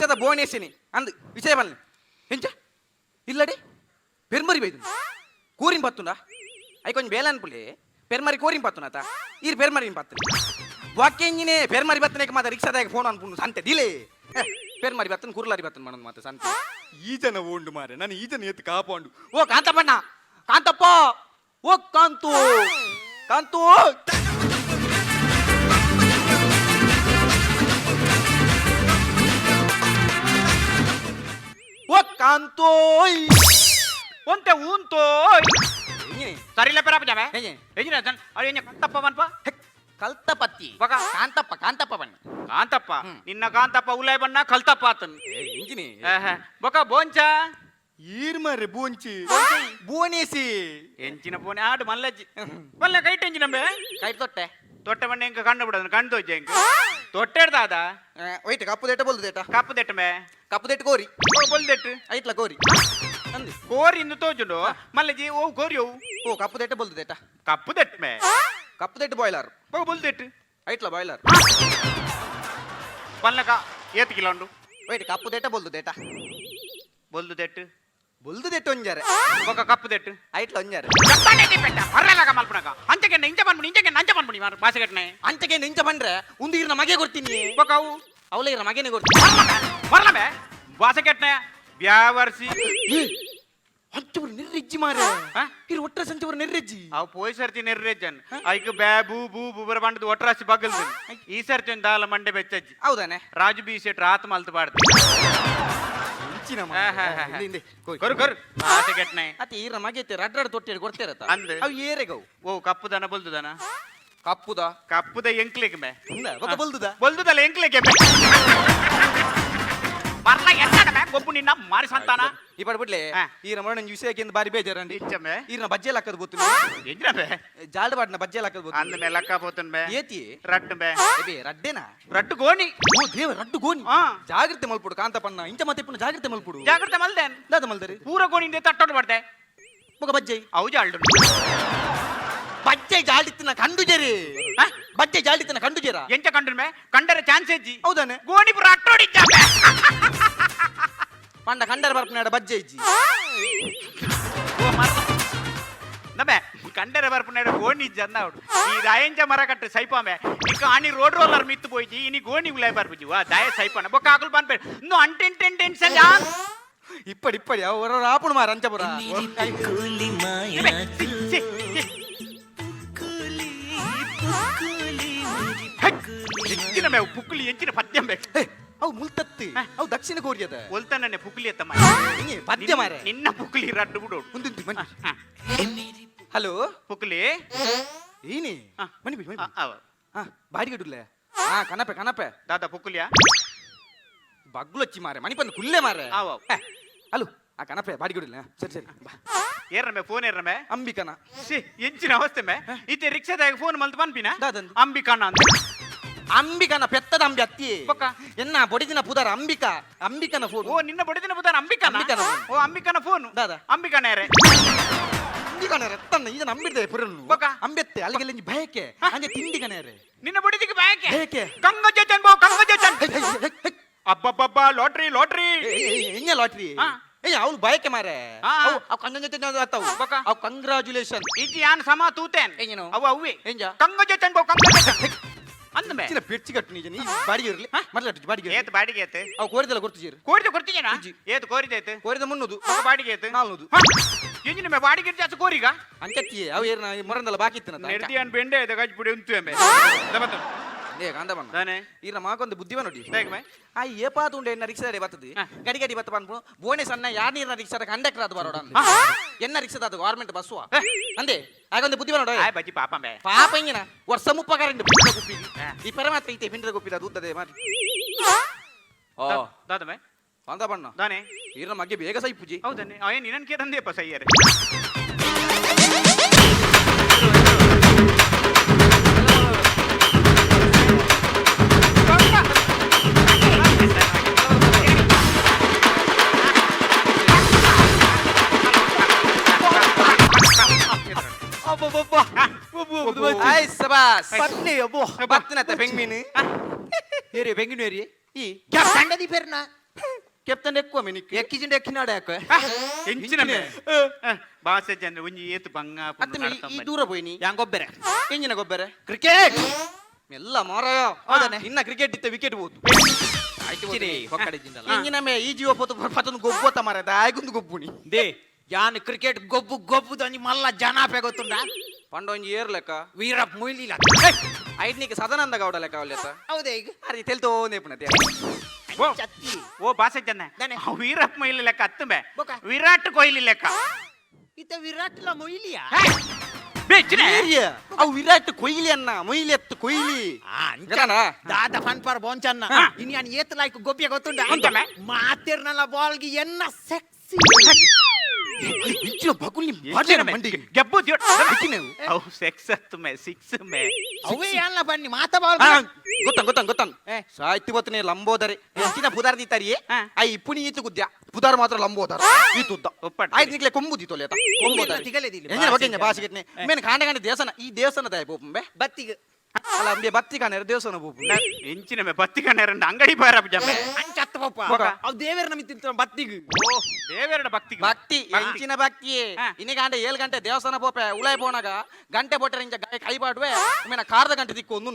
ರಿಕ್ಷಾದ ಭುವನೇಶಿನಿ ಅಂದ್ ವಿಷಯ ಬನ್ನಿ ಎಂಚ ಇಲ್ಲಡೆ ಪೆರ್ಮರಿ ಬೈದು ಕೂರಿನ ಪತ್ತುಂಡ I ಕೊಂಚ ಬೇಲೆ ಅನ್ಪುಲಿ ಪೆರ್ಮರಿ ಕೋರಿನ ಪತ್ತುನಾತ ಈರ್ ಪೆರ್ಮರಿ ಪತ್ತು ವಾಕ್ಯಂಜಿನೇ ಪೆರ್ಮರಿ ಬತ್ತನೇಕ ಮಾತ ರಿಕ್ಷಾದಾಗ ಫೋನ್ ಅನ್ಪುಂಡು ಸಂತೆ ದಿಲೆ ಪೆರ್ಮರಿ ಬತ್ತನ್ ಕುರ್ಲಾರಿ ಬತ್ತನ್ ಮಾಡೋದು ಮಾತ ಸಂತೆ ಈ ಜನ ಓಂಡು ಮಾರೆ ನಾನು ಈ ಜನ ಎತ್ತು ಕಾಪಾಂಡು. ಓ ಕಾಂತಪ್ಪಣ್ಣ, ಕಾಂತಪ್ಪ, ಓ ಕಾಂತು, ಕಾಂತು, ಓ ಕಾಂತೋಯ್. ಒಂತೆ ಊಂತೋ. ಎಂಜಿನಿ? ಸರಿಲ್ಲ ಪೆರಾಪ ಜಾವೆ. ಎಂಜಿ? ಎಂಜಿನ ಅರೆ ಎಂಜ ಕಂತಪ್ಪ ಮನ್ಪ? ಕಲ್ತ ಪತ್ತಿ. ಬಗ. ಕಾಂತಪ್ಪ, ಕಾಂತಪ್ಪ ಬಣ್ಣ. ಕಾಂತಪ್ಪ. ನಿನ್ನ ಕಾಂತಪ್ಪ ಉಲಾಯ್ ಬಣ್ಣ ಕಲ್ತಪ್ಪ ಆತನ್. ಎಂಜಿನಿ? ಬೊಕ ಬೋಂಚ. ಈರ್ ಮಾರೆ ಬೂಂಚಿ ಭುವನೇಸಿ. ಎಂಚಿನ ಪೋನೆ ಆಡು ಮಲ್ಲಜ್ಜಿ ಮಲ್ಲ ಕೈಟ್ ಎಂಜಿನಂಬೆ? ಕೈ ತೊಟ್ಟೆ. ತೊಟ್ಟೆ ಬಣ್ಣ ಎಂಕ ಕಣ್ಣು ಬಿಡೋದು ಕಣ್ಣು ತೋಜೆ ಎಂಕ ತೊಟ್ಟೆಡ್ದಾದ. ಒಯ್ಟ್ ಕಪ್ಪು ದೇಟ ಬೋಲ್ದು ದೇಟ. ಕಪ್ಪು ದೆಟ್ಟಮೆ. ಕಪ್ಪು ದೇಟ್ ಕೋರಿ. ಬೊಲ್ದೆಟ್ಟು. ಐಟ್ಲ ಕೋರಿ ಅಂದಿ. ಕೋರಿ ಇಂದು ತೋಜುಂಡು ಮಲ್ಲಜ್ಜಿ ಓ ಕೋರಿ ಓ. ಓ ಕಪ್ಪು ದೇಟ ಬೋಲ್ದು ದೇಟ. ಕಪ್ಪು ದೆಟ್ಟಮೆ. ಕಪ್ಪು ದೇಟ್ ಬಾಯ್ಲರ್. ಬೊಕ ಬೊಲ್ದೆಟ್ಟು. ಐಟ್ಲ ಬಾಯ್ಲರ್. ಪಲ್ಲಕ ಏತ್ ಕಿಲೋ ಉಂಡು? ಒಯ್ಟ್ ಕಪ್ಪು ದೇಟ ಬೋಲ್ದು ದೇಟ. ಬೊಲ್ದು ದೆಟ್ಟು. ಬೊಲ್ದು ದೇಟ್ ಒಂಜಾರೆ. ಬೊಕ ಕಪ್ಪು ದೆಟ್ಟು. ಐಟ್ಲ ಒಂಜಾರೆ. ಮರ್ರಲಾಗ ಮಲ್ಪುನಗ ಅಂಚಗೆಣ್ಣ ಇಂಚ ಪನ್ಪುಣಿ ಇಂಚಗೆಣ್ಣ ಅಂಚ ಪನ್ಪುಣಿ ಮಾರ್ ಬಾಸೆಗಟ್ನೆ. ಅಂಚಗೆ ನಿಂಚ ಬಂದ್ರೆ ಒಂದು ಇರ್ನ ಮಗೆ ಕೊಡ್ತೀನಿ. ಬೊಕ ಅವು. ಅವಳ ಇರ್ನ ಮಗನೇ ಕೊಡ್ತೀನಿ. ಮರ್ಲಮೆ ಬಾಸೆಗಟ್ನೆ ಬ್ಯಾವರ್ಸಿ. ಅಂಚವರು ನಿರ್ರಿಜ್ಜಿ ಮಾರೆ. ಆ? ಇರು ಒಟ್ಟ ಸಂಚವರು ನಿರ್ರಿಜ್ಜಿ. ಅವು ಪೋಯ್ ಸರ್ತಿ ನೆರ್ರೆಜ್ಜನ್ ಐಕ್ ಬ್ಯಾ ಬೂ ಬೂ ಬೂಬರ ಬಂಡದ ಒಟ್ರಾಸಿ ಬಗಲ್ದು ಈ ಸರ್ತಿ ಒಂದು ದಾಲ ಮಂಡೆ ಬೆಚ್ಚಜ್ಜಿ. ಹೌದಾನೆ. ರಾಜು ಬಿ ಶೆಟ್ ರಾತ್ ಮಲ್ತು ಬಾಡ್ದು. ಇಂಚಿನ ಹಾ, ಹಾ, ಹಾ. ಹಿಂದೆ ಹಿಂದೆ ಕೋಯ್. ಕೊರು ಕೊರು ಬಾಸೆಗಟ್ನೆ. ಅತ್ತೆ ಈರ ಮಗೆ ರಡ್ರಡ್ ತೊಟ್ಟಿ ಕೊಡ್ತೇರತ್ತ. ಅಂದ್. ಅವು ಏರೆಗವು? ಓ ಕಪ್ಪುದನ ಬೊಲ್ದುದನ? ಕಪ್ಪುದ. ಕಪ್ಪುದ ಎಂಕ್ಲೆಗ್ ಮೆ. ಇಂದ ಬೊಕ ಬೊಲ್ದುದ. ಬೊಲ್ದುದಲ್ಲ ಎಂಕ್ಲೆಗೆ ಮೆ ಮರ್ಲ ಎನ್ನಡ ಮೆ ಗೊಬ್ಬು ನಿನ್ನ ಮಾರಿ ಸಂತಾನ. ಈ ಪಡ ಬಿಡ್ಲೆ. ಹಾ. ಈ ರಮಣ ವಿಷಯಕ್ಕೆ ಬಾರಿ ಬೇಜಾರಂಡಿ. ಇಚ್ಚಮೆ. ಈರ್ನ ಬಜ್ಜೆ ಲಕ್ಕದ ಗೊತ್ತು. ಎಂಜಿನ ಬೆ? ಜಾಲ್ಡ್ ಬಾಡ್ನ ಬಜ್ಜೆ ಲಕ್ಕದ ಗೊತ್ತು. ಅಂದ ಮೇ ಲಕ್ಕ ಪೋತನ್ ಬೆ. ಏತಿ? ರಟ್ಟು ಬೆ. ಎಬೆ ರಡ್ಡೇನಾ? ರಟ್ಟು ಗೋಣಿ. ಓ ದೇವ ರಡ್ಡು ಗೋಣಿ. ಹಾ. ಜಾಗ್ರತೆ ಮಲ್ಪುಡು ಕಾಂತಪಣ್ಣ, ಇಂಚ ಮತ್ತೆ ಪುನಃ ಜಾಗ್ರತೆ ಮಲ್ಪುಡು. ಜಾಗ್ರತೆ ಮಲ್ದೇನ್. ದಾದ ಮಲ್ದರಿ? ಪೂರ ಗೋಣಿಂದ ತಟ್ಟೋಡು ಮಾಡ್ದೆ. ಬೊಕ ಬಜ್ಜೈ? ಅವು ಜಾಲ್ಡು. ಬಜ್ಜೆ ಜಾಲ್ಡಿತ್ತಿನ ಕಂಡು ಜರಿ. ಹಾ? ಬಜ್ಜೆ ಜಾಲ್ಡಿತ್ತಿನ ಕಂಡು ಜರ. ಎಂಚ ಕಂಡು ಮೇ ಕಂಡರೆ ಚಾನ್ಸ್ ಹೆಜ್ಜಿ. ಹೌದಾನೆ. ಗೋಣಿ ಪೂರ ಅಟ್ಟೋಡಿ. ಪಂಡ ಕಂಡರ ಬರ್ಪನಾಡ ಬಜ್ಜೆ ಇಜ್ಜಿ. ನಬೆ ಕಂಡರೆ ಬರ್ಪುನಾಡ ಗೋಣಿ ಇಜ್ಜಿ ಅಂದ ಅವಡು. ಈ ದಾಯಂಚ ಮರ ಕಟ್ಟು ಸೈಪಾಮೆ ಇಕ್ಕ ಆಣಿ ರೋಡ್ ರೋಲರ್ ಮಿತ್ತು ಪೋಯ್ಜಿ ಇನಿ ಗೋಣಿ ಉಲಾಯ್ ಬರ್ಪುಜಿ ವಾ ದಾಯ ಸೈಪಾನ ಬೊಕ್ಕ ಆಕುಲು ಪನ್ಪೆ ಇನ್ನು ಅಂಟೆನ್ ಟೆನ್ ಟೆನ್ಷನ್ ಜಾನ್. ಇಪ್ಪಡಿ ಇಪ್ಪಡಿ ಅವು ಹೊರ ಆಪುಣು ಮಾರ ಅಂಚಪುರ. ಕೂಲಿ ನಬೆ, ಮಾಯಾ. ಸಿ, ಸಿ, ಸಿ. ಕೂಲಿ ಕೂಲಿ. ಹೆಕ್, ಎಂಚಿನ ಮೇವು ಪುಕ್ಕುಲಿ ಎಂಚಿನ ಪದ್ಯಂ ಬೇಕು. ಹೇ, ಅವು ಮುಲ್ತತ್ತಿ ಅವು ದಕ್ಷಿಣ ಕೊರಿಯಾದ. ಒಲ್ತನನ್ನೆ ಪುಕ್ಕುಲಿ ಎತ್ತಮ್ಮ. ಹಿಂಗೆ ಪದ್ಯ ಮಾರೆ. ನಿನ್ನ ಪುಕ್ಕುಲಿ ರಡ್ಡು ಬಿಡು. ಮುಂದಿಂದು ಬನ್ನಿ. ಹಲೋ. ಪುಕ್ಕುಲಿ. ಏನಿ? ಹಾ. ಮನಿ ಬಿಡಿ ಮನಿ. ಅವ. ಹಾ ಬಾಡಿಗೆ ಇಡ್ಲೆ ಹಾ ಕನಪೆ ಕನಪೆ. ದಾದಾ ಪುಕ್ಕುಲಿಯಾ? ಬಗ್ಲೊಚ್ಚಿ ಮಾರೆ ಮಣಿಪಂದು ಕುಲ್ಲೆ ಮಾರೆ. ಆವ್ ಆವ್. ಹೇ, ಹಲೋ ಆ ಕನಪೆ ಬಾಡಿಗೆ ಇಡ್ಲೆ ಸರಿ ಸರಿ ಬಾ. ಏರ್ರಮೆ ಫೋನ್ ಏರ್ರಮೆ? ಅಂಬಿಕನ. ಸಿ ಎಂಚಿನ ಅವಸ್ಥೆ ಮೇ ಇತ್ತೆ ರಿಕ್ಷಾದಾಗ ಫೋನ್ ಮಲ್ತು ಪನ್ಪಿನ. ದಾದಂದು? ಅಂಬಿಕಣ್ಣ ಅಂತ. ಅಂಬಿಕನ ಪೆತ್ತದ ಅಂಬಿ ಅತ್ತಿ. ಬೊಕ್ಕ? ಎನ್ನ ಬೊಡಿದಿನ ಪುದರ ಅಂಬಿಕಾ ಅಂಬಿಕನ ಫೋನ್. ಓ ನಿನ್ನ ಬಡಿದಿನ ಬುದಾನ ಅಂಬಿಕನ. ಅಂಬಿಕನ phone. ಓ ಅಂಬಿಕನ ಫೋನ್. ದಾದಾ? ಅಂಬಿಕನ ಯಾರೇ? ಅಂಬಿಕನ ರತ್ತನ್ನ ಈಗ ನಂಬಿಡ್ದೆ ಪುರನ್ನು. ಬೊಕ್ಕ? ಅಂಬೆತ್ತೆ ಅಲ್ಲಿಗೆ ಇಂಜಿ ಭಯಕ್ಕೆ ಅಂಜೆ ತಿಂಡಿಗನೇರೆ. ನಿನ್ನ ಬಡಿದಿಗೆ ಬ್ಯಾಂಕ್. ಭಯಕ್ಕೆ. ಕಂಗಜನ್ ಬೋ ಕಂಗಜನ್. ಅಬ್ಬಬ್ಬಬ್ಬ ಲಾಟ್ರಿ ಲಾಟ್ರಿ. ಎಂಜ ಲಾಟ್ರಿ? ಹಾ. ಏ ಅವಳು ಭಯಕ್ಕೆ ಮಾರೆ. ಹಾ. ಅವು ಅವು ಕಂಗನ ಜೊತೆ ಆತವು. ಬೊಕ್ಕ? ಅವು ಕಂಗ್ರಾಚುಲೇಷನ್. ಇಜ್ಜಿ ಯಾನ್ ಸಮ ತೂತೇನ್. ಎಂಜಿನ? ಅವು ಅವ್ವೆ. ಎಂಜ? ಕಂಗಜನ್ ಬೋ ಕಂಗಜನ್ ಅಂದ ಮೇ. ಚಿನ್ನ ಪೆರ್ಚಿ ಕಟ್ಟು ನಿಜ ನೀ ಬಾಡಿಗೆ ಇರಲಿ ಮರಲಟ್ಟು ಬಾಡಿಗೆ ಇರ್ಲಿ. ಏತ್ ಬಾಡಿಗೆ ಏತ್? ಅವು ಕೋರಿದೆಲ್ಲ ಗೊತ್ತು ಜೀರು. ಕೋರಿದ ಕೊಡ್ತಿಜೇನಾ? ಇಜ್ಜಿ. ಏತ್ ಕೋರಿದ ಏತ್? ಕೋರಿದ 300. ಬೊಕ ಬಾಡಿಗೆ ಏತ್? 400. ಎಂಜಿನ ಮೇ ಬಾಡಿಗೆ ಜಾಸ್ತಿ ಕೋರಿಗ. ಅಂಚತ್ತಿ ಅವು ಏರ್ನ ಮೊರಂದಲ್ಲ ಬಾಕಿ ಇತ್ತು. ನೆಡ್ದಿಯಾನ್ ಬೆಂಡೆ ಐದ ಗಜ್ ಪುಡಿ ಉಂತು ಎಂಬೆ ದಬತ್ತ. ಏ ಕಾಂದ ಬಣ್ಣ. ದಾನೆ? ಈರ್ನ ಮಾಕೊಂದು ಬುದ್ಧಿವ ನೋಡಿ. ದಾಯೆಗ್ ಮೇ? ಆ ಏಪಾತು ಉಂಡೆ ಎನ್ನ ರಿಕ್ಷಾದ ಬರ್ತದೆ. ಹಾ. ಗಡಿ ಗಡಿ ಬತ್ತ ಪನ್ಪು ಬೋಣೆ ಸಣ್ಣ ಯಾರ್ ನೀರ್ನ ರಿಕ್ಷಾದ ಕಂಡಕ್ಟರ್ ಅದು ಬರೋಡ. ಹಾ. ಎನ್ನ ರಿಕ್ಷಾದ ಅದು ಗವರ್ಮೆಂಟ್ ಬಸ್ಸುವ. ಹೇ. ಅಂದೆ ಆಗೊಂದು ಬುದ್ಧಿವ ನೋಡ. ಆಯ್ ಬಜ್ಜಿ ಪಾಪ ಮೇ. ಪಾಪ ಇಂಗಿನ ವರ್ಷ ಮುಪ್ಪಕರಂಡು ಪಿಂಡ್ರ ಗುಪ್ಪಿ. ಹಾ. ಈ ಪರ ಮಾತ್ರ ಐತೆ ಪಿಂಡ್ರ ಗುಪ್ಪಿದ ಅದು ಉದ್ದದೆ ಮಾರಿ ಓ. ದಾದ ಮೇ. ಕಾಂದ ಬಣ್ಣ. ದಾನೆ? ಈರ್ನ ಮಗೆ ಬೇಗ ಸೈಪುಜಿ. ಹೌದನ್ನೆ ಅಯ್ಯ ನಿನ್ನನ್ ಕೇತಂದೆಯಪ್ಪ ಸೈಯರೆ. ಆಯ್ ಸಬಾಸ್. ಪನ್ನೆ ಅಬ್ಬೋ. ಬತ್ತಿನತ್ತ ಪೆಂಗ್ಮೀನು. ಏರಿ ಬೆಂಗಿನ ಏರಿ. ಈ ಕಂಡದಿ ಪೇರ್ನ. ಕೆಪ್ತನ್ ఎక్కువ ಮಿನಿಕ್ ಎಕ್ಕಿಜಿಂಡ ಎಕ್ಕಿನಾಡ ಯಾಕೆ ಎಂಚಿನ ಬಾಸೆ ಜನ ಒಂಜಿ ಏತು ಬಂಗ ಅತ್ತ ಈ ದೂರ ಪೋಯಿನಿ ಯಾನ್ ಗೊಬ್ಬೆರೆ ಎಂಜಿನ ಗೊಬ್ಬರ ಕ್ರಿಕೆಟ್ ಎಲ್ಲ ಮಾರಾಯ ಹೌದಾನೆ? ಇನ್ನ ಕ್ರಿಕೆಟ್ ಇತ್ತ ವಿಕೆಟ್ ಹೋತು ಹೊಕ್ಕಡೆ ಎಂಜಿನ ಮೇ ಈ ಜೀವ ಪೋತು ಪತೊಂದು ಗೊಬ್ಬೋತ ಮಾರಾಯ ದಾಯಗೊಂದು ಗೊಬ್ಬುನಿ they ಯಾನ್ ಕ್ರಿಕೆಟ್ ಗೊಬ್ಬು ಗೊಬ್ಬುದು ಅಂಜಿ ಮಲ್ಲ ಜನಾಪೆ ಗೊತ್ತುಂಡ ಪಂಡ ಒಂಜಿ ಏರ್ ಲೆಕ್ಕ ವೀರಪ್ಪ ಮೊಯ್ಲಿಲ್ಲ ಐಟ್ನಿಗೆ ಸದಾನಂದ ಗೌಡ ಲೆಕ್ಕ ಅವಲೆತ್ತ ಹೌದೇ ಈಗ ಅರೆ ತೆಲ್ತೋಂದೇ ಪುನಃ ಚತ್ತಿ ಓ ಬಾಸೆ ಜನ ದಾನೆ. ವೀರಪ್ಪ ಮೊಯ್ಲಿ ಲೆಕ್ಕ ಅತ್ತುಂಬೆ ಬೊಕ. ವಿರಾಟ್ ಕೊಹ್ಲಿ ಲೆಕ್ಕ ಇತ್ತ ವಿರಾಟ್ ಲ ಮೊಯ್ಲಿಯಾ ಬೇಚಿನ ಅವು ವಿರಾಟ್ ಕೊಹ್ಲಿ ಅನ್ನ ಮೊಯ್ಲಿ ಅತ್ತು ಕೊಹ್ಲಿ ಗೊತ್ತಾನಾ? ದಾದ ಫನ್ಪರ್ ಬೋಂಚನ್ನ ಇನ್ ಯಾನ್ ಏತ್ ಲಾಯ್ಕ್ ಗೊಬ್ಬಿಯ ಗೊತ್ತುಂಡ ಉಂಟಲ್ಲ? ಮಾತಿರ್ನಲ್ಲ ಬಾಲ್ಗೆ ಎನ್ನ ಸೆಕ್ಸಿ ಇಂಚಿನ ಬಗುಲಿ ಬಾಜನ ಮಂಡಿಗೆ ಗೆಬ್ಬು ಹೆಚ್ಚಿನವು. ಅವು ಸೆಕ್ಸ್ ಅತ್ತುಮೆ ಸಿಕ್ಸ್ ಮೇ ಅವೇ ಯಾನ್ಲ ಬನ್ನಿ ಮಾತ ಬಾಲ್ ಗೊತ್ತನ್ ಗೊತ್ತನ್ ಗೊತ್ತನ್ ಏ. ಸಾಯ್ತಿ ಬತ್ತನೆ ಲಂಬೋದರೆ ಹೆಚ್ಚಿನ ಪುದಾರ್ ದೀತಾರಿಯೇ ಹಾ. I ಇಪ್ಪುನಿ ಈತು ಗುದ್ಯ ಪುದಾರ್ ಮಾತ್ರ ಲಂಬೋದಾರ ಈತುದ್ದ ಒಪ್ಪಟ್ಟು. ಆಯ್ತು ನಿಕ್ಲೆ ಕೊಂಬುದಿ ತೊಲೆತ ಕೊಂಬೋದಾರೆ ತಿಗಲೆದಿಲ್ಲ, ಎಂಜಿನ ಬಗ್ಗೆ ಭಾಷೆ ಭಾಷೆ ಗೆಟ್ನೆ ಮೇನ್ ಕಾಂಡ ಕಾಂಡ ದೇವಸ್ಥಾನ ಈ ದೇವಸ್ಥಾನ ದಾಯ ಪೋಪುಂಬೆ ಬತ್ತಿಗೆ ಅಲ್ಲ ಅಂಬೆ ಬತ್ತಿ ಕಾಣೆರ ದೇವಸ್ಥಾನ ಪೋಪುಂಬೆ ಎಂಚಿನ ಮೇ ಬತ್ತಿ ಕಣ್ಣೇರಂಡ ಅಂಗಡಿ ಬಾರಪ್ಪ ಜಮ್ಮೆ ಅಂಚತ್ತ ಪಪ್ಪ ಬೊಕ. ಅವ್ ದೇವೇರ್ ನಮಿ ತಿಂತ ಬತ್ತಿಗೆ ಓ ದೇವರಡ ಭಕ್ತಿ ಭಕ್ತಿ ಎಂಚಿನ ಭಕ್ತಿ ಹಾ. ಇನಿ ಗಂಟೆ ಏಳು ಗಂಟೆ ದೇವಸ್ಥಾನ ಪೋಪೆ ಉಳಾಯ್ ಪೋನಾಗ ಗಂಟೆ ಪೋಟರೆ ಇಂಚ ಗಾಯ ಕೈ ಬಾಡುವೆ ಮೇನ ಕಾರ್ದ ಗಂಟೆ ದಿಕ್ಕು ಒಂದು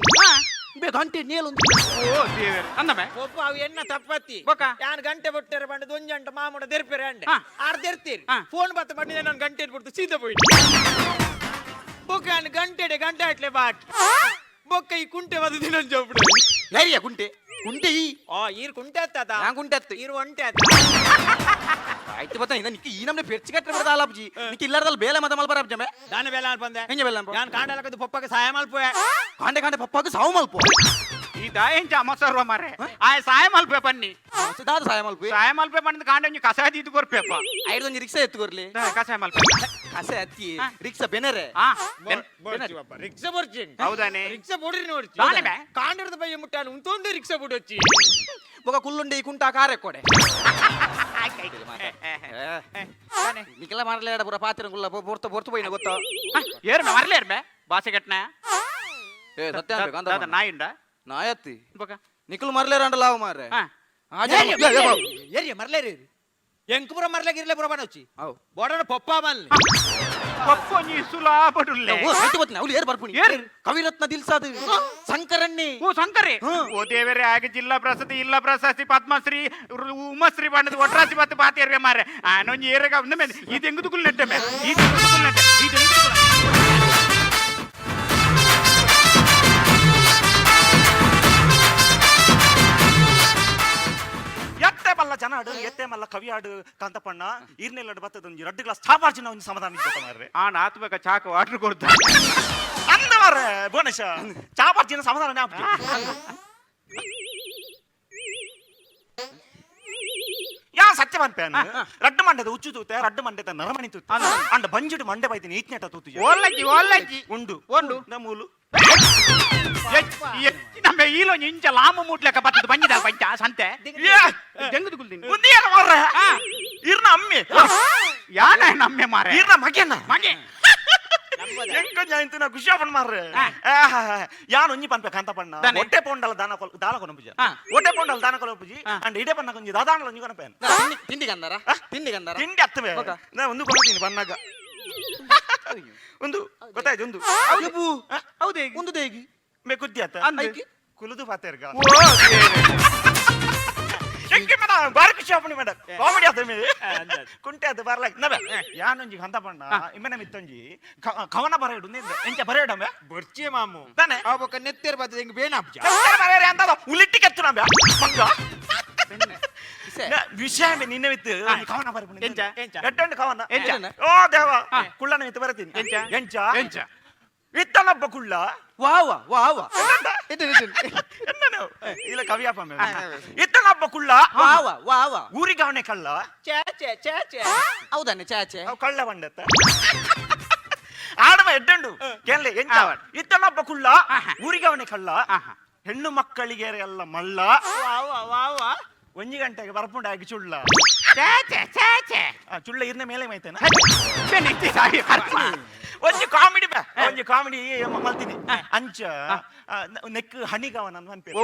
ಬೇ ಗಂಟೆ ನೇಲೊಂದು ಓ ದೇವರ ಅಂದಮೆ ಒಬ್ಬ ಅವ್ ಎನ್ನ ತಪ್ಪತ್ತಿ ಬೊಕ. ಯಾನ್ ಗಂಟೆ ಬೊಟ್ಟೆರೆ ಬಂಡದ ಒಂಜಂಟ ಮಾಮೂಡ ದೆರ್ಪೆರೆ ಅಂಡೆ ಹಾ. ಆರ್ ದೆರ್ತೀರಿ ಹಾ. ಫೋನ್ ಬತ್ತ ಬಂಡಿದೆ ನಾನು ಗಂಟೆ ಬಿಡ್ತು ಸೀದಾ ಹೋಯ್ತು ಬೊಕ್ಕ ಯಾನ್ ಗಂಟೆಡೆ ಗಂಟೆ ಆಟ್ಲೆ ಬಾಟ್ ಬೊಕ್ಕ ಈ ಕುಂಟೆ ಬದ ದಿನ ಜೋಬಿಡು ಯಾರಿಯ ಕುಂಟೆ ಕುಂಟೆ ಈ ಆ ಈರ್ ಕುಂಟೆ ಆತದ ನಾನ್ ಕುಂಟೆ ಅತ್ತು. ಈರ್ ಒಂಟೆ ಆತ ಆಯ್ತು ಬತ್ತ ಇನ್ನ ನಿಕ್ಕಿ ಈ ನಮ್ನೆ ಪೆರ್ಚಿ ಕಟ್ಟರೆ ಬಿಡದ ಆಲಾಪ್ಜಿ ನಿಕ್ಕಿ ಇಲ್ಲಾರ್ದಲ್ ಬೇಲೆ ಮತ ಮಲ್ಪರ ಜಮೆ ದಾನ ಬೇಲ ಬಂದೆ ಹೆಂಗೆ ಬೇಲೆ ಅನ್ಪ? ಯಾನ್ ಕಾಂಡಲಕದು ಪಪ್ಪಗೆ ಸಹಾಯ ಮಲ್ಪುವೆ ಕಾಂಡೆ ಕಾಂಡೆ ಪಪ್ಪಾಗ ಸಾವು ಮಲ್ಪ ಈ ದಾಯಂಚ ಅಮಸರ್ವ ಮಾರೆ ಆ ಸಾಯ ಮಲ್ಪೆ ಬನ್ನಿ ದಾದ ಸಾಯ ಮಲ್ಪ ಸಾಯ ಮಲ್ಪೆ ಬಂದ ಕಾಂಡ ಒಂಜಿ ಕಸಾಯ ದೀದು ಕೊರ್ಪೆಪ್ಪ ಐದೊಂದು ರಿಕ್ಷಾ ಎತ್ತುಕೊರ್ಲಿ ಕಸಾಯ ಮಲ್ಪೆ ಕಸೆ ಅತ್ತಿ ಹಾ. ರಿಕ್ಷಾ ಬೆನರೆ ಆ ರಿಕ್ಷಾ ಬರ್ಚಿ ಹೌದಾನೆ ರಿಕ್ಷಾ ಬೋಡ್ರಿ ನೋಡ್ಚಿ ದಾನೆ ಬೇ? ಕಾಂಡರದ ಬಯ್ಯ ಮುಟ್ಟಾನು ಉಂತೊಂದು ರಿಕ್ಷಾ ಬೋಡೊಚ್ಚಿ ಬೊಕ ಕುಲ್ಲುಂಡೆ ಈ ಕುಂಟ ಕಾರೆ ಕೊಡೆ ನಿಕ್ಕೆಲ್ಲ ಮಾಡಲೇ ಪೂರ ಪಾತ್ರ ಕುಲ್ಲ ಪೊರ್ತು ಪೊರ್ತು ಪೋಯಿನ ಗೊತ್ತಾ ಏರ್ಮೆ ಮರಲೇರ್ಮೆ ಬಾಸೆ ಕಟ್ನ ಏ ಸತ್ಯ ಅನ್ಬೇಕು ಅಂತ ದಾದ ನಾಯುಂಡ ನಾಯತ್ತಿ ಬೊಕ ನಿಖಲ್ ಮರ್ಲೇರಂಡ ಲಾವ್ ಮಾರ್ರೆ ಹಾ. ಏರಿಯ ಮರ್ಲೇರಿ ಎಂಕುಪುರ ಮರ್ಲಾಗಿರ್ಲೆ ಪುರ ಬನೊಚ್ಚಿ ಅವು ಬೋಡನ ಪಪ್ಪ ಬನ್ಲಿ ಪಪ್ಪ ಒಂಜಿ ಸುಲಾಪಡುಲ್ಲೆ ಓ ಸೈತಿ ಬತ್ತಿನ ಅವ್ಲು ಏರ್ ಬರ್ಪುಣಿ ಏರ್? ಕವಿರತ್ನ ದಿಲ್ಸಾದ್ ಸಂಕರಣ್ಣಿ ಓ ಶಂಕರೇ ಹಾ. ಓ ದೇವರೇ ಆಗ ಜಿಲ್ಲಾ ಪ್ರಸತಿ ಇಲ್ಲ ಪ್ರಶಸ್ತಿ ಪದ್ಮಶ್ರೀ ಉಮಶ್ರೀ ಬಣ್ಣದ ಒಟ್ರಾಸಿ ಬತ್ತು ಬಾತೇರ್ವೆ ಮಾರೆ ಆನೊಂಜಿ ಏರಗ ಮೇಲೆ ಇದು ಹೆಂಗುದುಕುಲ್ ನೆಟ್ಟೆ ಮೇ ಇದು ಹೆಂಗುದುಕುಲ್ ನೆಟ್ಟೆ ಇದು ಹೆಂಗುದುಕುಲ್ ಎತ್ತೆ ಮಲ್ಲ ಜನ ಆಡು ಎತ್ತೆ ಮಲ್ಲ ಕವಿ ಆಡು ಕಾಂತಪ್ಪಣ್ಣ ಈರ್ನೆಲ್ಲಡು ಬತ್ತದ ಒಂಜಿ ರಡ್ಡು ಗ್ಲಾಸ್ ಚಾಪಾರ್ಜಿನ ಒಂಜಿ ಸಮಾಧಾನ ಇಜ್ಜತ ಮಾರ್ರೆ ಆನ್ ಆತ್ಬೇಕ ಚಾಕ ವಾಟರ್ ಕೊಡ್ತ ಅಂದ ಮಾರ್ರೆ ಬೋನಶ ಚಾಪಾರ್ಜಿನ ಸಮಾಧಾನ ಜ್ಞಾಪಕ ಯಾ ಸತ್ಯ ಪನ್ಪೇನು ರಡ್ಡು ಮಂಡೆದ ಉಚ್ಚು ತೂತೆ ರಡ್ಡು ಮಂಡೆದ ನರಮಣಿ ತೂತೆ ಅಂಡ ಬಂಜಿಡು ಮಂಡೆ ಬೈದಿನಿ ಈತ್ನೆಟ ತೂತು ಓಲ್ಲಜ್ಜಿ ಓಲ್ಲಜ್ಜಿ ಉಂಡು ಉಂಡು. ನಮೂಲು ನಮ್ಮ ಈಲೋ ಇಂಚ ಲಾಮ ಮೂಟ್ಲೆಕ್ಕ ಬತ್ತದ ಬಂಜಿದ ಪಂಚ ಸಂತೆ ಏ! ಜಂಗದ ಕುಲ್ದಿನಿ ಉಂದಿಯನ ಮಾರ್ರೆ ಇರ್ನ ಅಮ್ಮೆ ಯಾನ ನಮ್ಮೆ ಮಾರೆ ಇರ್ನ ಮಗೆನ ಮಗೆ ಎಂಕ ಜಾಯಿಂತಿನ ಖುಷಿ ಆಪಣ್ ಮಾರ್ರೆ ಯಾನ್ ಒಂಜಿ ಪನ್ಪೆ ಕಾಂತಪಣ್ಣ ದಾನೆ. ಒಟ್ಟೆ ಪೋಂಡಲ ದಾನ ಕೊಲ್ ದಾಲ ಕೊನಪುಜಿ ಹಾ. ಒಟ್ಟೆ ಪೋಂಡಲ ದಾನ ಕೊನಪುಜಿ ಹಾ. ಅಂಡ್ ಇಡೆ ಪನ್ನ ಕೊಂಜಿ ದಾದಾನಲ ಒಂಜಿ ಕೊನಪೇನ್ ತಿಂಡಿ ಗಂದಾರ ತಿಂಡಿ ಗಂದಾರ ತಿಂಡಿ ಅತ್ತವೆ ಬೊಕ. ನಾ ಒಂದು ಕೊನತೀನಿ ಬನ್ನಾಗ ಒಂದು ಗೊತ್ತಾಯ್ತು ಒಂದು ಹೌದೇ ಒಂದು ದೇಗಿ ಮೇ ಕುದ್ದಿ ಆತ ಅಂದ್. ಐಕಿ ಕುಲುದು ಪಾತೇರ್ಗ ಓ ದೇವ್ರೆ. ಎಂಕೆ ಮೇಡಮ್ ಬಾರಿ ಖುಷಿ ಆಪಣಿ ಮೇಡಮ್ ಕಾಮಿಡಿ ಆತ ಮೇ ಕುಂಟೆ ಅದು ಬರ್ಲಾಕ್ ನಬೆ ಯಾನೊಂಜಿ ಕಾಂತಪಣ್ಣ ಇಮ್ಮೆನ ಮಿತ್ತೊಂಜಿ ಕವನ ಬರೆಯಡು ಎಂಚ ಬರೆಯಡಮೆ ಬರ್ಚಿ ಮಾಮು ತಾನೆ ಆ ಬೊಕ್ಕ ನೆತ್ತೇರ್ ಬತ್ತದ ಹೆಂಗ್ ಬೇನಾಪ್ಜ ಬರೆಯರೆ ಅಂತ ಉಲಿಟ್ಟಿ ಕೆತ್ತು ನಬೆ ಮಂಗ ಇಸೆ. ವಿಷಯ ನಿನ್ನೆ ವಿತ್ತು ಕವನ ಬರೆಪುಣಿ ಎಂಚ? ಎಂಚ? ಎಟ್ಟಂಡು ಕವನ ಎಂಚ? ಓ ದೇವ ಕುಳ್ಳನ ಮಿತ್ತು ಬರತೀನಿ ಎಂಚ? ಎಂಚ ಎಂಚ ಇತ್ತನೊಬ್ಬ ಕುಳ್ಳ ವಾ ವಾ ವಾ ವಾ ಇದು ಇದು ಎನ್ನನು ಇಲ್ಲ ಕವಿಯಪ್ಪ ಇತ್ತನೊಬ್ಬ ಕುಳ್ಳ ವಾ ವಾ ವಾ ವಾ ಊರಿಗವನೇ ಕಳ್ಳ ಛೇ ಛೇ ಛೇ ಛೇ ಹೌದಾನೆ ಚಾಚೆ ಅವ್ ಕಳ್ಳ ಬಂಡತ್ತ ಆಡಮ ಎಡ್ಡಂಡು ಕೇಳಲೆ ಎಂಚ ಆವಡ್. ಇತ್ತನೊಬ್ಬ ಕುಳ್ಳ ಊರಿಗವನೇ ಕಳ್ಳ ಆಹಾ. ಹೆಣ್ಣು ಮಕ್ಕಳಿಗೆ ಎಲ್ಲ ಮಳ್ಳ ವಾ ವಾ ವಾ ವಾ ಒಂಜಿ ಗಂಟೆಗೆ ಬರ್ಪುಂಡಾಗಿ ಚುಳ್ಳ ಛೇ ಛೇ ಛೇ ಛೇ ಆ, ಚುಳ್ಳ ಇರ್ನ ಮೇಲೆ ಮೈತೇನ ಬೆನ್ನಿತ್ತಿ ಸಾಯಿ ಕರ್ಮ. ಒಂಜಿ ಕಾಮಿಡಿ ಒಂಜಿ ಕಾಮಿಡಿ ಮಲ್ತಿನಿ ಅಂಚ ನೆಕ್ ಹಣಿಗವನ ಅನ್ಪೇರು